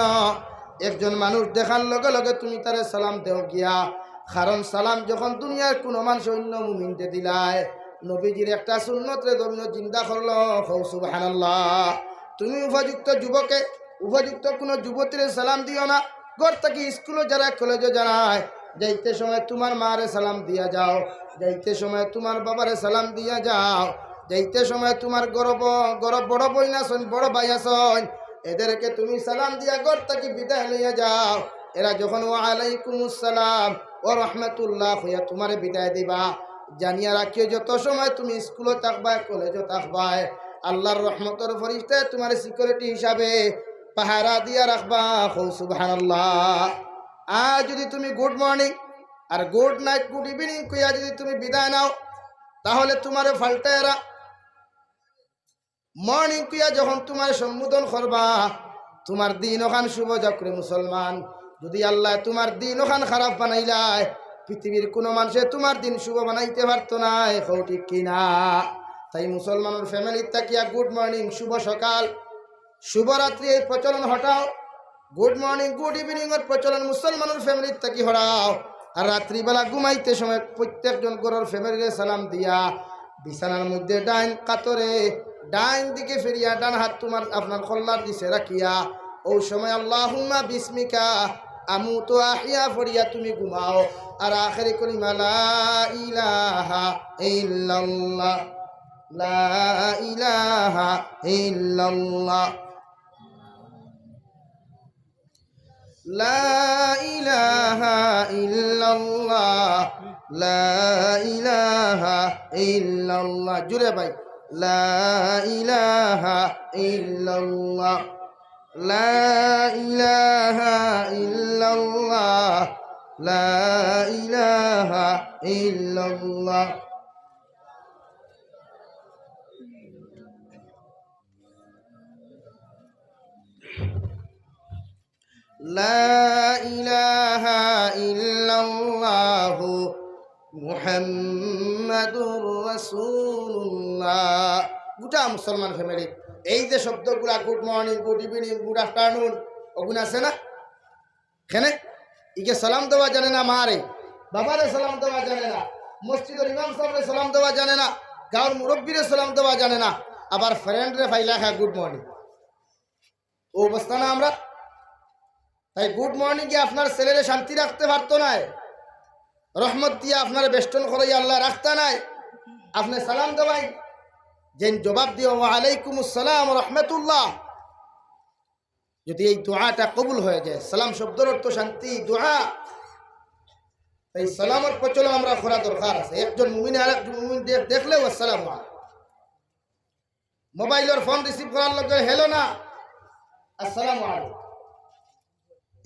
একজন মানুষ দেখার লগে লগে তুমি তারে সালাম দেও গিয়া। কারণ সালাম যখন দুনিয়ার কুনু মানুষ অইন্য মুমিনরে দিলায়, নবীজির একটা সুন্নতরে জমিনো জিন্দা করলো। কও সুবহানাল্লাহ। তুমি উপযুক্ত যুবকে, উপযুক্ত কুনু যুবতীরে সালাম দিও না। ঘর থাকি স্কুলো যারা, কলেজো যারা, যাইতে সময় তুমার মারে সালাম দিয়া যাও, যাইতে সময় তুমার বাবারে সালাম দিয়া যাও, যাইতে সময় তুমার ঘরো ব-, ঘরো বড় বইন আছইন, বড় ভাই আছইন, এদেরকে তুমি সালাম দিয়া ঘর থাকি বিদায় লইয়া যাও। এরা যখন "ওয়া আলাইকুমুস সালাম ওয়া রাহমাতুল্লাহ" কইয়া তুমারে বিদায় দিবা, জানিয়া রাখিও, যত সময় তুমি স্কুলো থাকবায়, কলেজো থাকবায়, আল্লার রহমতর ফিরিস্তায় তুমারে security হিসাবে পাহারা দিয়া রাখবা। কও সুবহানাল্লাহ। আর যদি তুমি good morning আর good night, good evening কইয়া যদি তুমি বিদায় নাও, তাহলে তুমারে পাল্টায় এরা morning কইয়া যখন তুমারে সম্বোধন করবা, তুমার দিন অখান শুভ যাউক রে মুসলমান। যদি আল্লায় তুমার দিন অখান খারাপ বানাইলায়, পৃথিবীর কুনু মানষে তুমার দিন শুভ বানাইতে পারতো নায়। কও ঠিক কিনা? তাই মুসলমানর family থাকিয়া good morning, শুভ সকাল, শুভরাত্রি, এই প্রচলন হটাও। Good morning, good evening-র প্রচলন মুসলমানর family থাকি হরাও। আর রাত্রিবেলা ঘুমাইতে সময় প্রত্যেকজন ঘরর family-রে সালাম দিয়া বিছানার মধ্যে ডাইন কাতরে, ডাইন দিকে ফিরিয়া ডান হাত তুমার আপনার কল্লার দিছে রাখিয়া, অউ সময় "আল্লাহুম্মা বিসমিকা আমুতু ওয়া আহইয়া" পড়িয়া তুমি ঘুমাও। আর আখেরি কলিমা "লা ইলাহা ইল্লাল্লাহ, লা ইলাহা ইল্লাল্লাহ।" لا إله إلا الله، لا إله إلا الله। জুরে ভাই। لا إله إلا الله، لا إله إلا الله، لا إله إلا الله۔ لا إله إلا الله محمد رسول الله। গোটা মুসলমান family, এই যে শব্দগুলা, good morning, good evening, good afternoon, অগুন আছে না? কেনে? ইগে সালাম দেওয়া জানে না মারে, বাবারে সালাম দেওয়া জানে না, মসজিদর ইমাম সাবরে সালাম দেওয়া জানে না, গাঁওর মুরব্বিরে সালাম দেওয়া জানে না, আবার friend-রে ফাইলা খায় good morning। অউ অবস্থা না আমরার? তাই good morning-এ আপনার ছেলেরে শান্তি রাখতে পারতো নায়, রহমত দিয়া আপনারে বেষ্টন করাইয়া আল্লায় রাখতা নায়, আপনে সালাম দেওয়াইন, যেইন জবাব দিও, "ওয়া আলাইকুমুস সালাম ওয়া রাহমাতুল্লাহ।" যদি এই দোয়াটা কবুল হয়ে যায়, সালাম শব্দর অর্থ শান্তি, দোয়া, তাই সালামর প্রচলন আমরা করা দরকার আছে। একজন মুমিন আর একজন মুমিন দেখ-, দেখলেও আসসালামু আলাইকুম। মোবাইলর ফোন রিসিভ করার লগে হ্যালো না, আসসালামু আলাইকুম।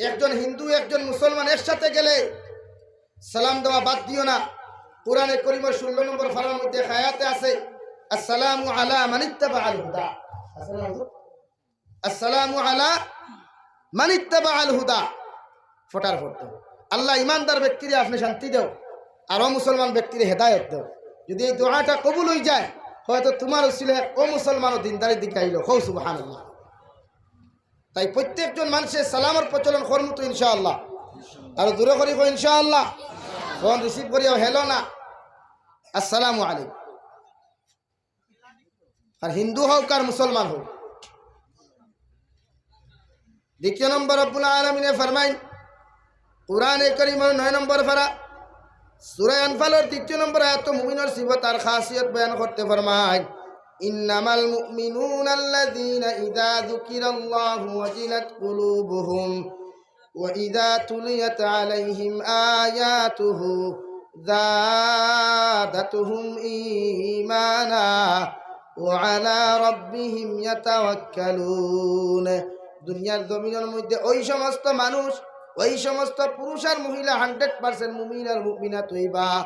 একজন হিন্দু, একজন মুসলমান একসাথে গেলে সালাম দেওয়া বাদ দিও না। কোরআনে করিমর ষোলো নম্বর পারার মধ্যে আয়াতে আছে, "আসসালামু আলা মানিত্তাবা আল হুদা।" আসসালামু আলা মানিত্তাবা আল হুদা। ফটার ফটো। আল্লাহ ইমানদার ব্যক্তিরে আপনি শান্তি দেও, আর অমুসলমান ব্যক্তিরে হেদায়েত দেও। যদি এই দোয়াটা কবুল হয়ে যায়, হয়তো তোমার উসিলে অমুসলমান ও দিনদারির দিকে আইলো। কও সুবহানাল্লাহ। তাই প্রত্যেকজন মানুষের সালামর প্রচলন করমু তো ইনশাআল্লাহ। আর জোরে করি কই ইনশাআল্লাহ। ফোন রিসিভ করিয়াও হ্যালো না, আসসালামু আলাইকুম। আর হিন্দু হোক আর মুসলমান হোক। দ্বিতীয় নম্বর, রব্বুল আলামিনে ফরমাইন, কোরআনে করিমর নয় নম্বর পারা, সূরা আনফালর দ্বিতীয় নম্বর আয়াত মুমিনর সিফত আর খাসিয়ত বয়ান করতে ফরমাইন, "ইন্নামাল মুমিনুনা আল্লাযীনা ইযা যুকিরাল্লাহু ওয়াজিলাত কুলুবুহুম ওয়া ইযা তুলিয়াত আলাইহিম আয়াতুহু যাদাতুহুম ঈমানা ওয়া আলা রাব্বিহিম ইয়াতাওয়াক্কালুন।" দুনিয়ার জমিনের মধ্যে ওই সমস্ত মানুষ, ওই সমস্ত পুরুষ আর মহিলা, হান্ড্রেড পার্সেন্ট মুমিন আর মুমিনাত হইবা,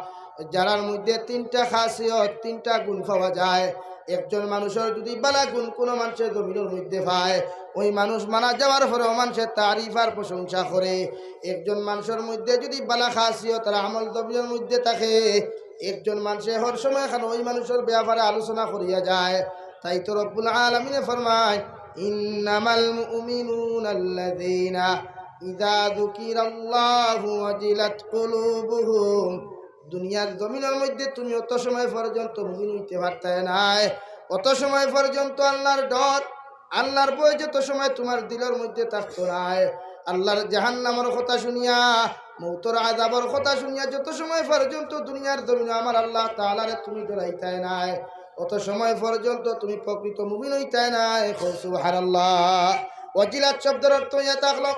যারার মধ্যে তিনটা খাসিয়ত, তিনটা গুণ পাওয়া যায়। একজন মানুষের যদি বালা গুণ কোনো মানুষের জমিনের মধ্যে পায়, ওই মানুষ মারা যাওয়ার পরেও মানুষের তারিফ আর প্রশংসা করে। একজন মানুষের মধ্যে যদি বালা খাসিয়ত আর আমল জমিনের মধ্যে থাকে, একজন মানুষে হর সময় খান ওই মানুষের ব্যাপারে আলোচনা করিয়া যায়। তাই তো রব্বুল আলামিনে ফরমায়, "ইন্নামাল মুমিনুনা আল্লাযীনা ইযা যুকিরাল্লাহু ওয়াজিলাত কুলুবুহুম।" দুনিয়ার জমিনের মধ্যে তুমি অত সময় পর্যন্ত মুমিন হইতে পারতায় নায়, অত সময় পর্যন্ত আল্লাহর ডর, আল্লাহর ভয় যত সময় তোমার দিলর মধ্যে থাকতো নায়, আল্লাহর জাহান্নামর কথা শুনিয়া, মৌতর আযাবর কথা শুনিয়া যত সময় পর্যন্ত দুনিয়ার জমিনে আমার আল্লাহ তাআলারে তুমি ডরাইতায় নায়, অত সময় পর্যন্ত তুমি প্রকৃত মুমিন হইতায় নায়। কও সুবহানাল্লাহ। ওয়াজিলাত শব্দর অর্থ ইয়া থাকলো,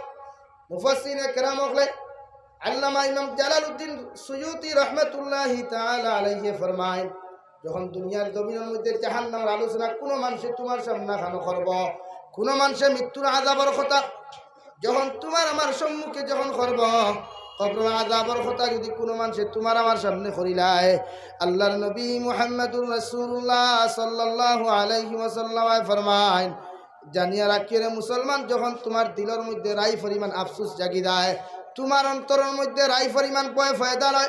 মুফাসসিরিনে কেরাম অকলে, আল্লামা ইমাম জালালউদ্দিন সুয়ুতি রহমাতুল্লাহি তাআলা আলাইহি ফরমায়, যখন দুনিয়ার জমিনের মধ্যে জাহান্নামর আলোচনা কোনো মানুষে তোমার সামনে খানো করব, কোনো মানুষে মৃত্যুর আযাবর কথা যখন তোমার আমার সম্মুখে যখন করব, কবরর আযাবর কথা যদি কোনো মানুষে তোমার আমার সামনে করিলায়, আল্লাহর নবী মুহাম্মাদুর রাসূলুল্লাহ সাল্লাল্লাহু আলাইহি ওয়াসাল্লাম ফরমায়, জানিয়া রাখিও রে মুসলমান, যখন তোমার দিলর মধ্যে রাই পরিমাণ আফসোস জাগি যায়, তোমার অন্তরর মধ্যে রাই পরিমাণ ভয় পয়দা লয়,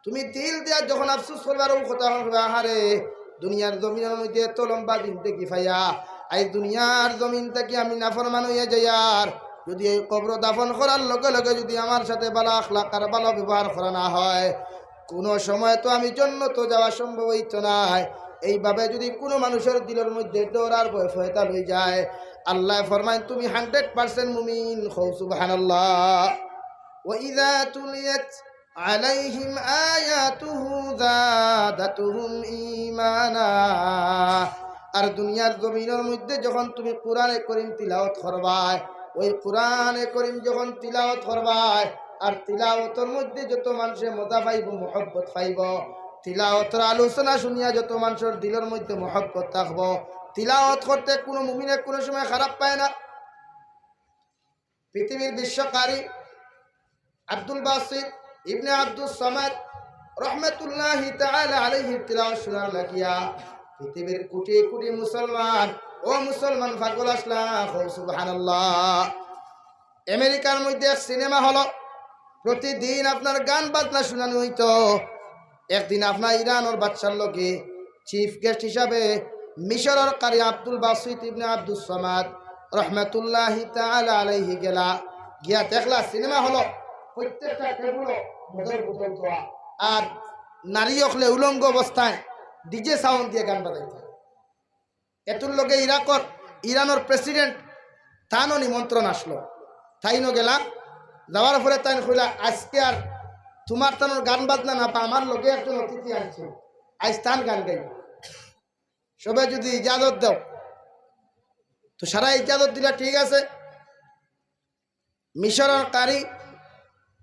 তুমি দিল দিয়া যখন আফসোস করবার, ও কথা করবে, "আহারে, দুনিয়ার জমিনের মধ্যে এত লম্বা জিন্দেগি পাইয়া, আইজ দুনিয়ার জমিন থাকি আমি নাফরমান হইয়া যাইয়ার, যদি এই কবর দাফন করার লগে লগে যদি আমার সাথে ভালা আখলাক আর ভালা ব্যবহার করা না হয়, কোনো সময় তো আমি জন্নতো যাওয়া সম্ভব হইতো নায়।" এইভাবে যদি কোনো মানুষের দিলর মধ্যে ডর আর ভয় পয়দা লই যায়, আল্লাহ ফরমায়, "তুমি হান্ড্রেড পার্সেন্ট মুমিন।" কও সুবহানাল্লাহ। ওয়া ইযা তুলিয়াত আলাইহিম আয়াতুহু যাদাতুহুম ঈমানা। আর দুনিয়ার জমিনের মধ্যে যখন তুমি কোরআনে করিম তিলাওয়াত করবায়, ওই কোরআনে করিম যখন তিলাওয়াত করবায়, আর তিলাওয়াতর মধ্যে যত মানুষে মজা পাইব, মহব্বত পাইব, তিলাওয়াতর আলোচনা শুনিয়া যত মানুষের দিলর মধ্যে মহব্বত থাকবো, তিলাওয়াত করতে কোনো মুমিনে কোনো সময় খারাপ পায় না। পৃথিবীর বিশ্বকারী আব্দুল বাসিত ইবনে আব্দুস সামাদ রহমাতুল্লাহি তাআলা আলাইহির তিলাওয়াত শোনার লাগিয়া পৃথিবীর কোটি কোটি মুসলমান, ও মুসলমান পাগল আসলা, কও সুবহানাল্লাহ। আমেরিকার মধ্যে এক সিনেমা হলো, প্রতিদিন আপনার গান বাজনা শুনানি হইতো। একদিন আপনার ইরানর বাদশার লগে চিফ গেস্ট হিসাবে মিশরর কারি আব্দুল বাসিত ইবনে আব্দুস সামাদ রহমাতুল্লাহি তাআলা আলাইহি গেলা। গিয়া দেখলা সিনেমা হলো, প্রত্যেকটা টেবুলো মদের বোতল দেওয়া, আর নারী অকলে উলঙ্গ অবস্থায় ডিজে সাউন্ড দিয়া গান বাজাইতা। এতুর লগে ইরাকর, ইরানর প্রেসিডেন্ট তানও নিমন্ত্রণ আসলো। তাইনও গেলা, যাওয়ার পরে তাইন কইলা, "আজকে আর তোমার তানোর গান বাজনা না, বা আমার লগে একজন অতিথি আনছে, আইজ তান গান গাইব।" সবে যদি ইজাজত দাও, তো সারা ইজাজত দিলা, ঠিক আছে। মিশরর কারি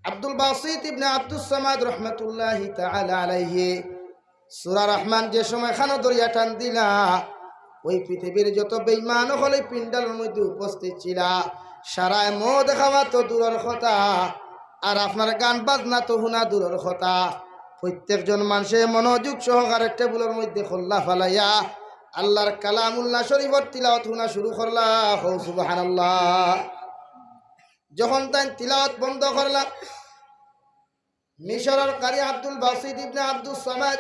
আব্দুল বাসিত ইবনে আব্দুস সামাদ রহমতুল্লাহি তাআলা আলাইহি সূরা রহমান যে সময় খানো দরিয়া টান দিলা, ওই পৃথিবীর যত বেঈমান অকল ওই পিন্ডালর মধ্যে উপস্থিত ছিলা। সারায় মদ খাওয়া তো দূরর কথা, আর আপনার গান বাজনা তো হুনা দূরর কথা। প্রত্যেকজন মানষে মনোযোগ সহকারে টেবুলর মধ্যে কল্লা ফালাইয়া আল্লাহর কালামুল্লাহ শরীফর তিলাওয়াত হুনা শুরু করলা। কও সুবহানাল্লাহ। যখন তাইন তিলাওয়াত বন্ধ করলা, মিশরর কারি আব্দুল বাসিত ইবনে আব্দুস সামাদ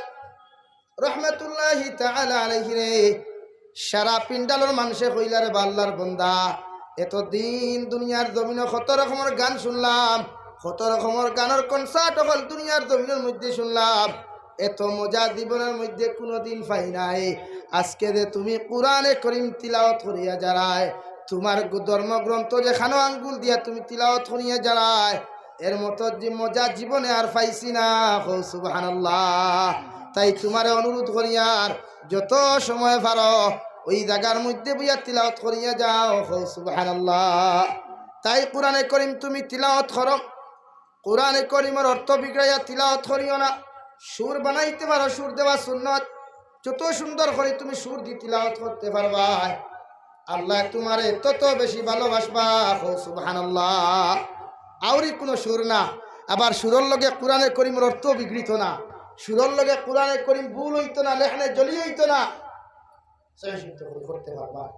রহমতুল্লাহি তাআলা আলাইহি রে, সারা পিন্ডালর মানষে কইলা, "রে বা আল্লাহর বন্দা, এতদিন দুনিয়ার জমিনো কত রকমর গান শুনলাম, কত রকমর গানর concert অকল দুনিয়ার জমিনর মধ্যে শুনলাম, এত মজা জীবনর মধ্যে কুনুদিন পাই নাই। আজকে যে তুমি কোরআনে করিম তিলাওয়াত করিয়া যারায়, তুমার গু-, ধর্মগ্রন্থ যেখানো আঙ্গুল দিয়া তুমি তিলাওয়াত করিয়া যারায়, এর মতো যে মজা জীবনে আর পাইছি না।" কও সুবহানাল্লাহ। তাই তুমারে অনুরোধ করিয়ার, যত সময় পারো ওই জাগার মধ্যে বইয়া তিলাওয়াত করিয়া যাও। কও সুবহানাল্লাহ। তাই কোরআনে করিম তুমি তিলাওয়াত করো, কোরআনে করিমর অর্থ বিগড়াইয়া তিলাওয়াত করিও না। সুর বানাইতে পারো, সুর দেওয়া সুন্নত। যত সুন্দর করি তুমি সুর দি তিলাওয়াত করতে পারবায়, আল্লায় তুমারে তত বেশি ভালোবাসবা। কও সুবহানাল্লাহ। আউরি কুনু সুর না, আবার সুরর লগে কোরআনে করিমর অর্থ বিগড়িত না, সুরর লগে কোরআনে করিম ভুল অইতো না, লেখনে জলি অইতো না, সহি শুদ্ধ করি করতে পারবা।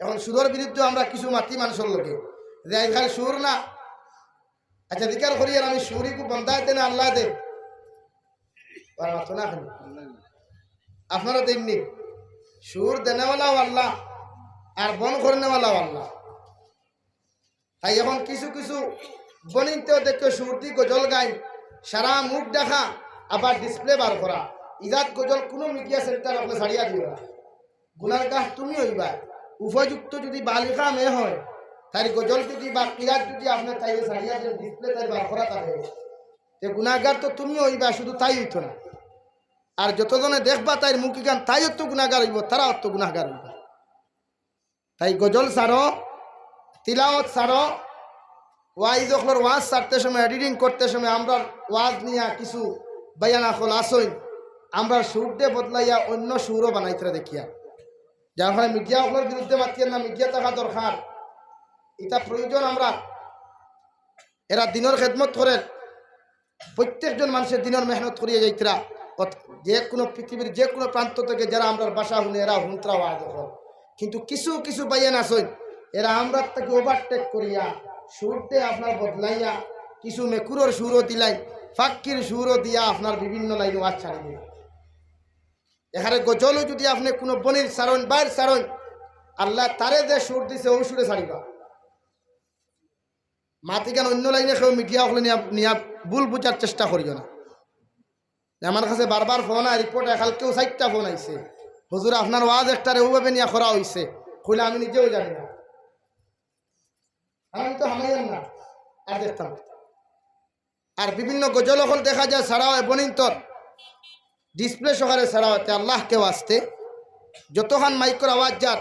এখন সুরর বিরুদ্ধে আমরা কিছু মাতি মানষর লগে যে আজকাল সুর না, আচ্ছা, জিকার করি আর আমি সুরি কু বন্দায় দে না আল্লায় দে? আর মাতো না কেনে? আপনারা তো এমনি সুর দেনেওয়ালাও আল্লাহ, আর বন্ধ করনেওয়ালাও আল্লাহ। তাই এখন কিছু কিছু বনিন্তে দেখো সুর দি গজল গাইন, সারা মুখ ঢাকা, আবার display বার করা। ইজাত গজল কুনু media center আপনে ছাড়িয়া দিও না। গুনাগার তুমি অইবায়। উপযুক্ত যদি বালিগা মেয়ে হয়, তাইর গজল যদি বা কিরাত যদি আপনে তাইরে ছাড়িয়া দেন, display তাইর বার করা থাকে, তে গুনাগার তো তুমি অইবায়, শুধু তাই অইতো না। আর যতজনে দেখবা তাইর মুখ ইখান, তাইও তো গুনাগার অইবো, তারাও তো গুনাগার অইবো। তাই গজল ছাড়ো, তিলাওয়াত ছাড়ো, ওয়াইজ অকলর ওয়াজ ছাড়তে সময়, editing করতে সময় আমরার ওয়াজ নিয়া কিছু বয়ান অকল আছইন, আমরার সুররে বদলাইয়া অইন্য সুরও বানাইতরা দেখিয়া। যার ফলে media অকলর বিরুদ্ধে মাতিয়ার না, media থাকা দরকার, ইটা প্রয়োজন। আমরা এরা দিনর খেদমত করের, প্রত্যেকজন মানষে দিনর মেহনত করিয়া যাইতরা। অত-, যে কুনু পৃথিবীর যে কুনু প্রান্ত থাকি যারা আমরার ভাষা হুনে, এরা হুনতরা ওয়াজ অকল। কিন্তু কিছু কিছু ভাইয়াইন আছইন, এরা আমরার থাকি overtake করিয়া, সুররে আপনার বদলাইয়া, কিছু মেকুরর সুরও দিলাইন, ফাক্কির সুরও দিয়া আপনার বিভিন্ন লাইনে ওয়াজ ছাড়ি দিলাইন। এখানে গজলও যদি আপনে কুনু বনির ছাড়ইন, ভাইর ছাড়ইন, আল্লায় তারে যে সুর দিছে, অউ সুরে ছাড়িবা। মাত ইখান অইন্য লাইনে কেউ media অকলে নিয়া, নিয়া ভুল বুঝার চেষ্টা করিও না। আমার কাছে বারবার ফোন আয়, report আয়, কালকেও চাইরটা ফোন আইছে, "হুজুর, আপনার ওয়াজ একটারে অউভাবে নিয়া করা অইছে।" কইলে, "আমি নিজেও জানি না, আমি তো হামাইয়ার না।" আর দেখতাম। আর বিভিন্ন গজল অকল দেখা যায় ছাড়া অয় বনিন্তর, display সহকারে ছাড়া অয়, তে আল্লাহকে ওয়াস্তে যতখান মাইকর আওয়াজ যার,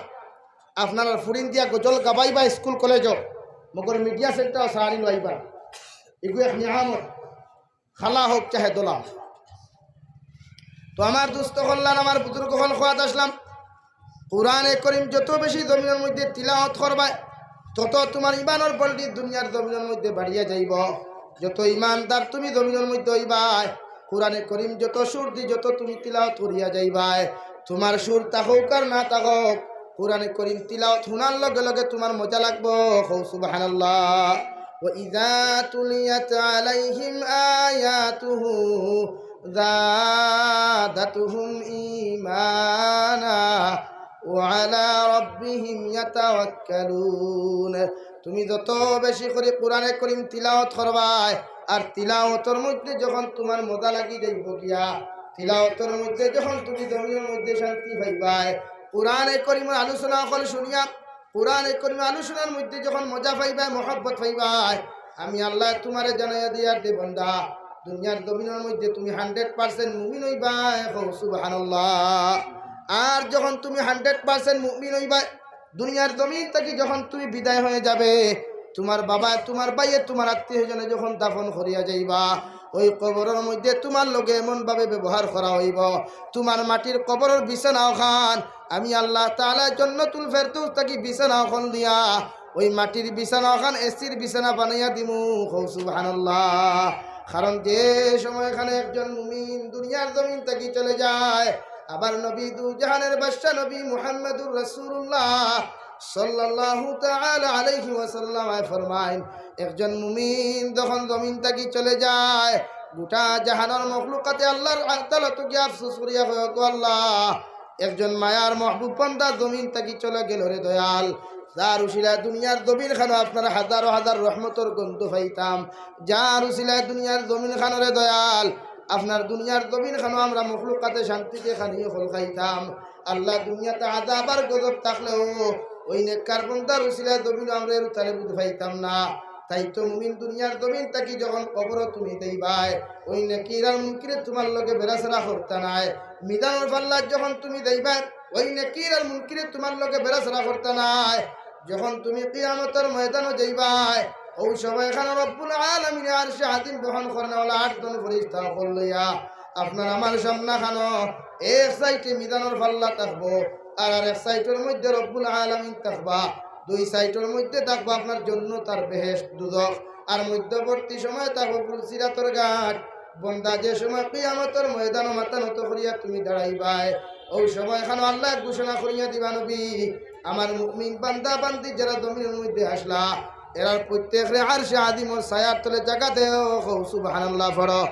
আপনারার ফুরিন দিয়া গজল গাবাইবা স্কুল কলেজও, মগর media center ছাড়ি লইবা, এগু এক নিয়ামত, খালা হোক চাহে দোলা হোক। তো আমার দোস্ত অকল, আমার বুজুর্গ অকল, কওয়াত আছলাম, কোরআনে করিম যত বেশি জমিনর মধ্যে তিলাওয়াত করবায়, তত তুমার ইমানর বলটি দুনিয়ার জমিনর মধ্যে বাড়িয়া যাইবো। যত ইমানদার তুমি জমিনর মধ্যে অইবায়, কোরআনে করিম যত সুর দি যত তুমি তিলাওয়াত করিয়া যাইবায়, তুমার সুর থাকউক আর না থাকউক, কোরআনে করিম তিলাওয়াত হুনার লগে লগে তুমার মজা লাগবো। কও সুবহানাল্লাহ। وإذا تليت عليهم آياته زادتهم إيمانا وعلى ربهم يتوكلون। তুমি যত বেশি করি কোরআনে করিম তিলাওয়াত করবায়, আর তিলাওয়াতর মধ্যে যখন তুমার মজা লাগি যাইবো গিয়া, তিলাওয়াতর মধ্যে যখন তুমি জমিনর মধ্যে শান্তি পাইবায়, কোরআনে করিমর আলোচনা অকল শুনিয়া, কোরআনে করিম আলোচনার মধ্যে যখন মজা পাইবায়, মহব্বত পাইবায়, আমি আল্লায় তুমারে জানাইয়া দিয়ার দে বন্দা, দুনিয়ার জমিনর মধ্যে তুমি hundred percent মুমিন অইবায়। কও সুবহানাল্লাহ। আর যখন তুমি hundred percent মুমিন অইবায়, দুনিয়ার জমিন থাকি যখন তুমি বিদায় হয়ে যাবে, তুমার বাবায়, তুমার ভাইয়ে, তুমার আত্মীয় স্বজনে যখন দাফন করিয়া যাইবা, ওই কবরর মধ্যে তুমার লগে এমন ভাবে ব্যবহার করা অইবো, তুমার মাটির কবরর বিছানা অখান আমি আল্লাহ তাআলা জন্নতুল ফেরদৌস থাকি বিছানা অখান দিয়া ওই মাটির বিছানা অখান এসির বিছানা বানাইয়া দিমু। কও সুবহানাল্লাহ। কারণ যে সময় এখানে একজন মুমিন দুনিয়ার জমিন থাকি চলে যায়, আবার নবী দু জাহানের বাদশা নবী মুহাম্মদুর রাসূলুল্লাহ সাল্লাল্লাহু তাআলা আলাইহি ওয়াসাল্লাম ফরমাইন, একজন মুমিন যখন জমিন থাকি চলে যায়, গোটা জাহানর মখলুকাতে আল্লাহর আদালতো গিয়া আফসোস করিয়া কয়, "গো আল্লাহ, একজন মায়ার মাহবুব বান্দা জমিন থাকি চলে গেল রে দয়াল, যার উসিলায় দুনিয়ার জমিন খানো আপনার হাজারো হাজার রহমতর গন্ধ পাইতাম, যার উসিলায় দুনিয়ার জমিন খানো রে দয়াল, আপনার দুনিয়ার জমিন খানো আমরা মখলুকাতে শান্তিতে খানি অকল খাইতাম। আল্লাহ, দুনিয়াতে আযাব আর গজব থাকলেও ওই নেককার বান্দার উসিলায় জমিন আমরা এর তালে বুঝ পাইতাম না।" তাই তো মুমিন দুনিয়ার জমিন থাকি যখন কবরো তুমি যাইবায়, ওই নেকির আর মুনকিরে তুমার লগে বেড়াছেড়া করতা নায়। মিজানর পাল্লাত যখন তুমি যাইবায়, ওই নেকির আর মুনকিরে তুমার লগে বেড়াছেড়া করতা নায়। যখন তুমি কিয়ামতর ময়দানো যাইবায়, ওই সময় খানো রব্বুল আলামিনে আরশে আজিম বহন করনেওয়ালা আটজন ফিরিস্তা অকল লইয়া আপনার আমার সামনে খানো এক সাইডে মিজানর পাল্লা থাকবো, আর আরেক সাইডর মধ্যে রব্বুল আলামিন থাকবা, দুই সাইডর মধ্যে থাকবা আপনার জন্নত আর বেহেশত, দুজখ, আর মধ্যবর্তী সময় থাকবো পুলসিরাতর ঘাট। বন্দা, যে সময় কিয়ামতর ময়দানো মাথা নত করিয়া তুমি দাঁড়াইবায়, ওই সময় খানো আল্লায় ঘোষণা করিয়া দিবা, "নবী, আমার মুমিন বান্দা বান্দি যারা জমিনর মধ্যে আছলা, এরার প্রত্যেকরে আরশে আজিমর ছায়ার তলে জাগা দেও।" কও সুবহানাল্লাহ পড়ো।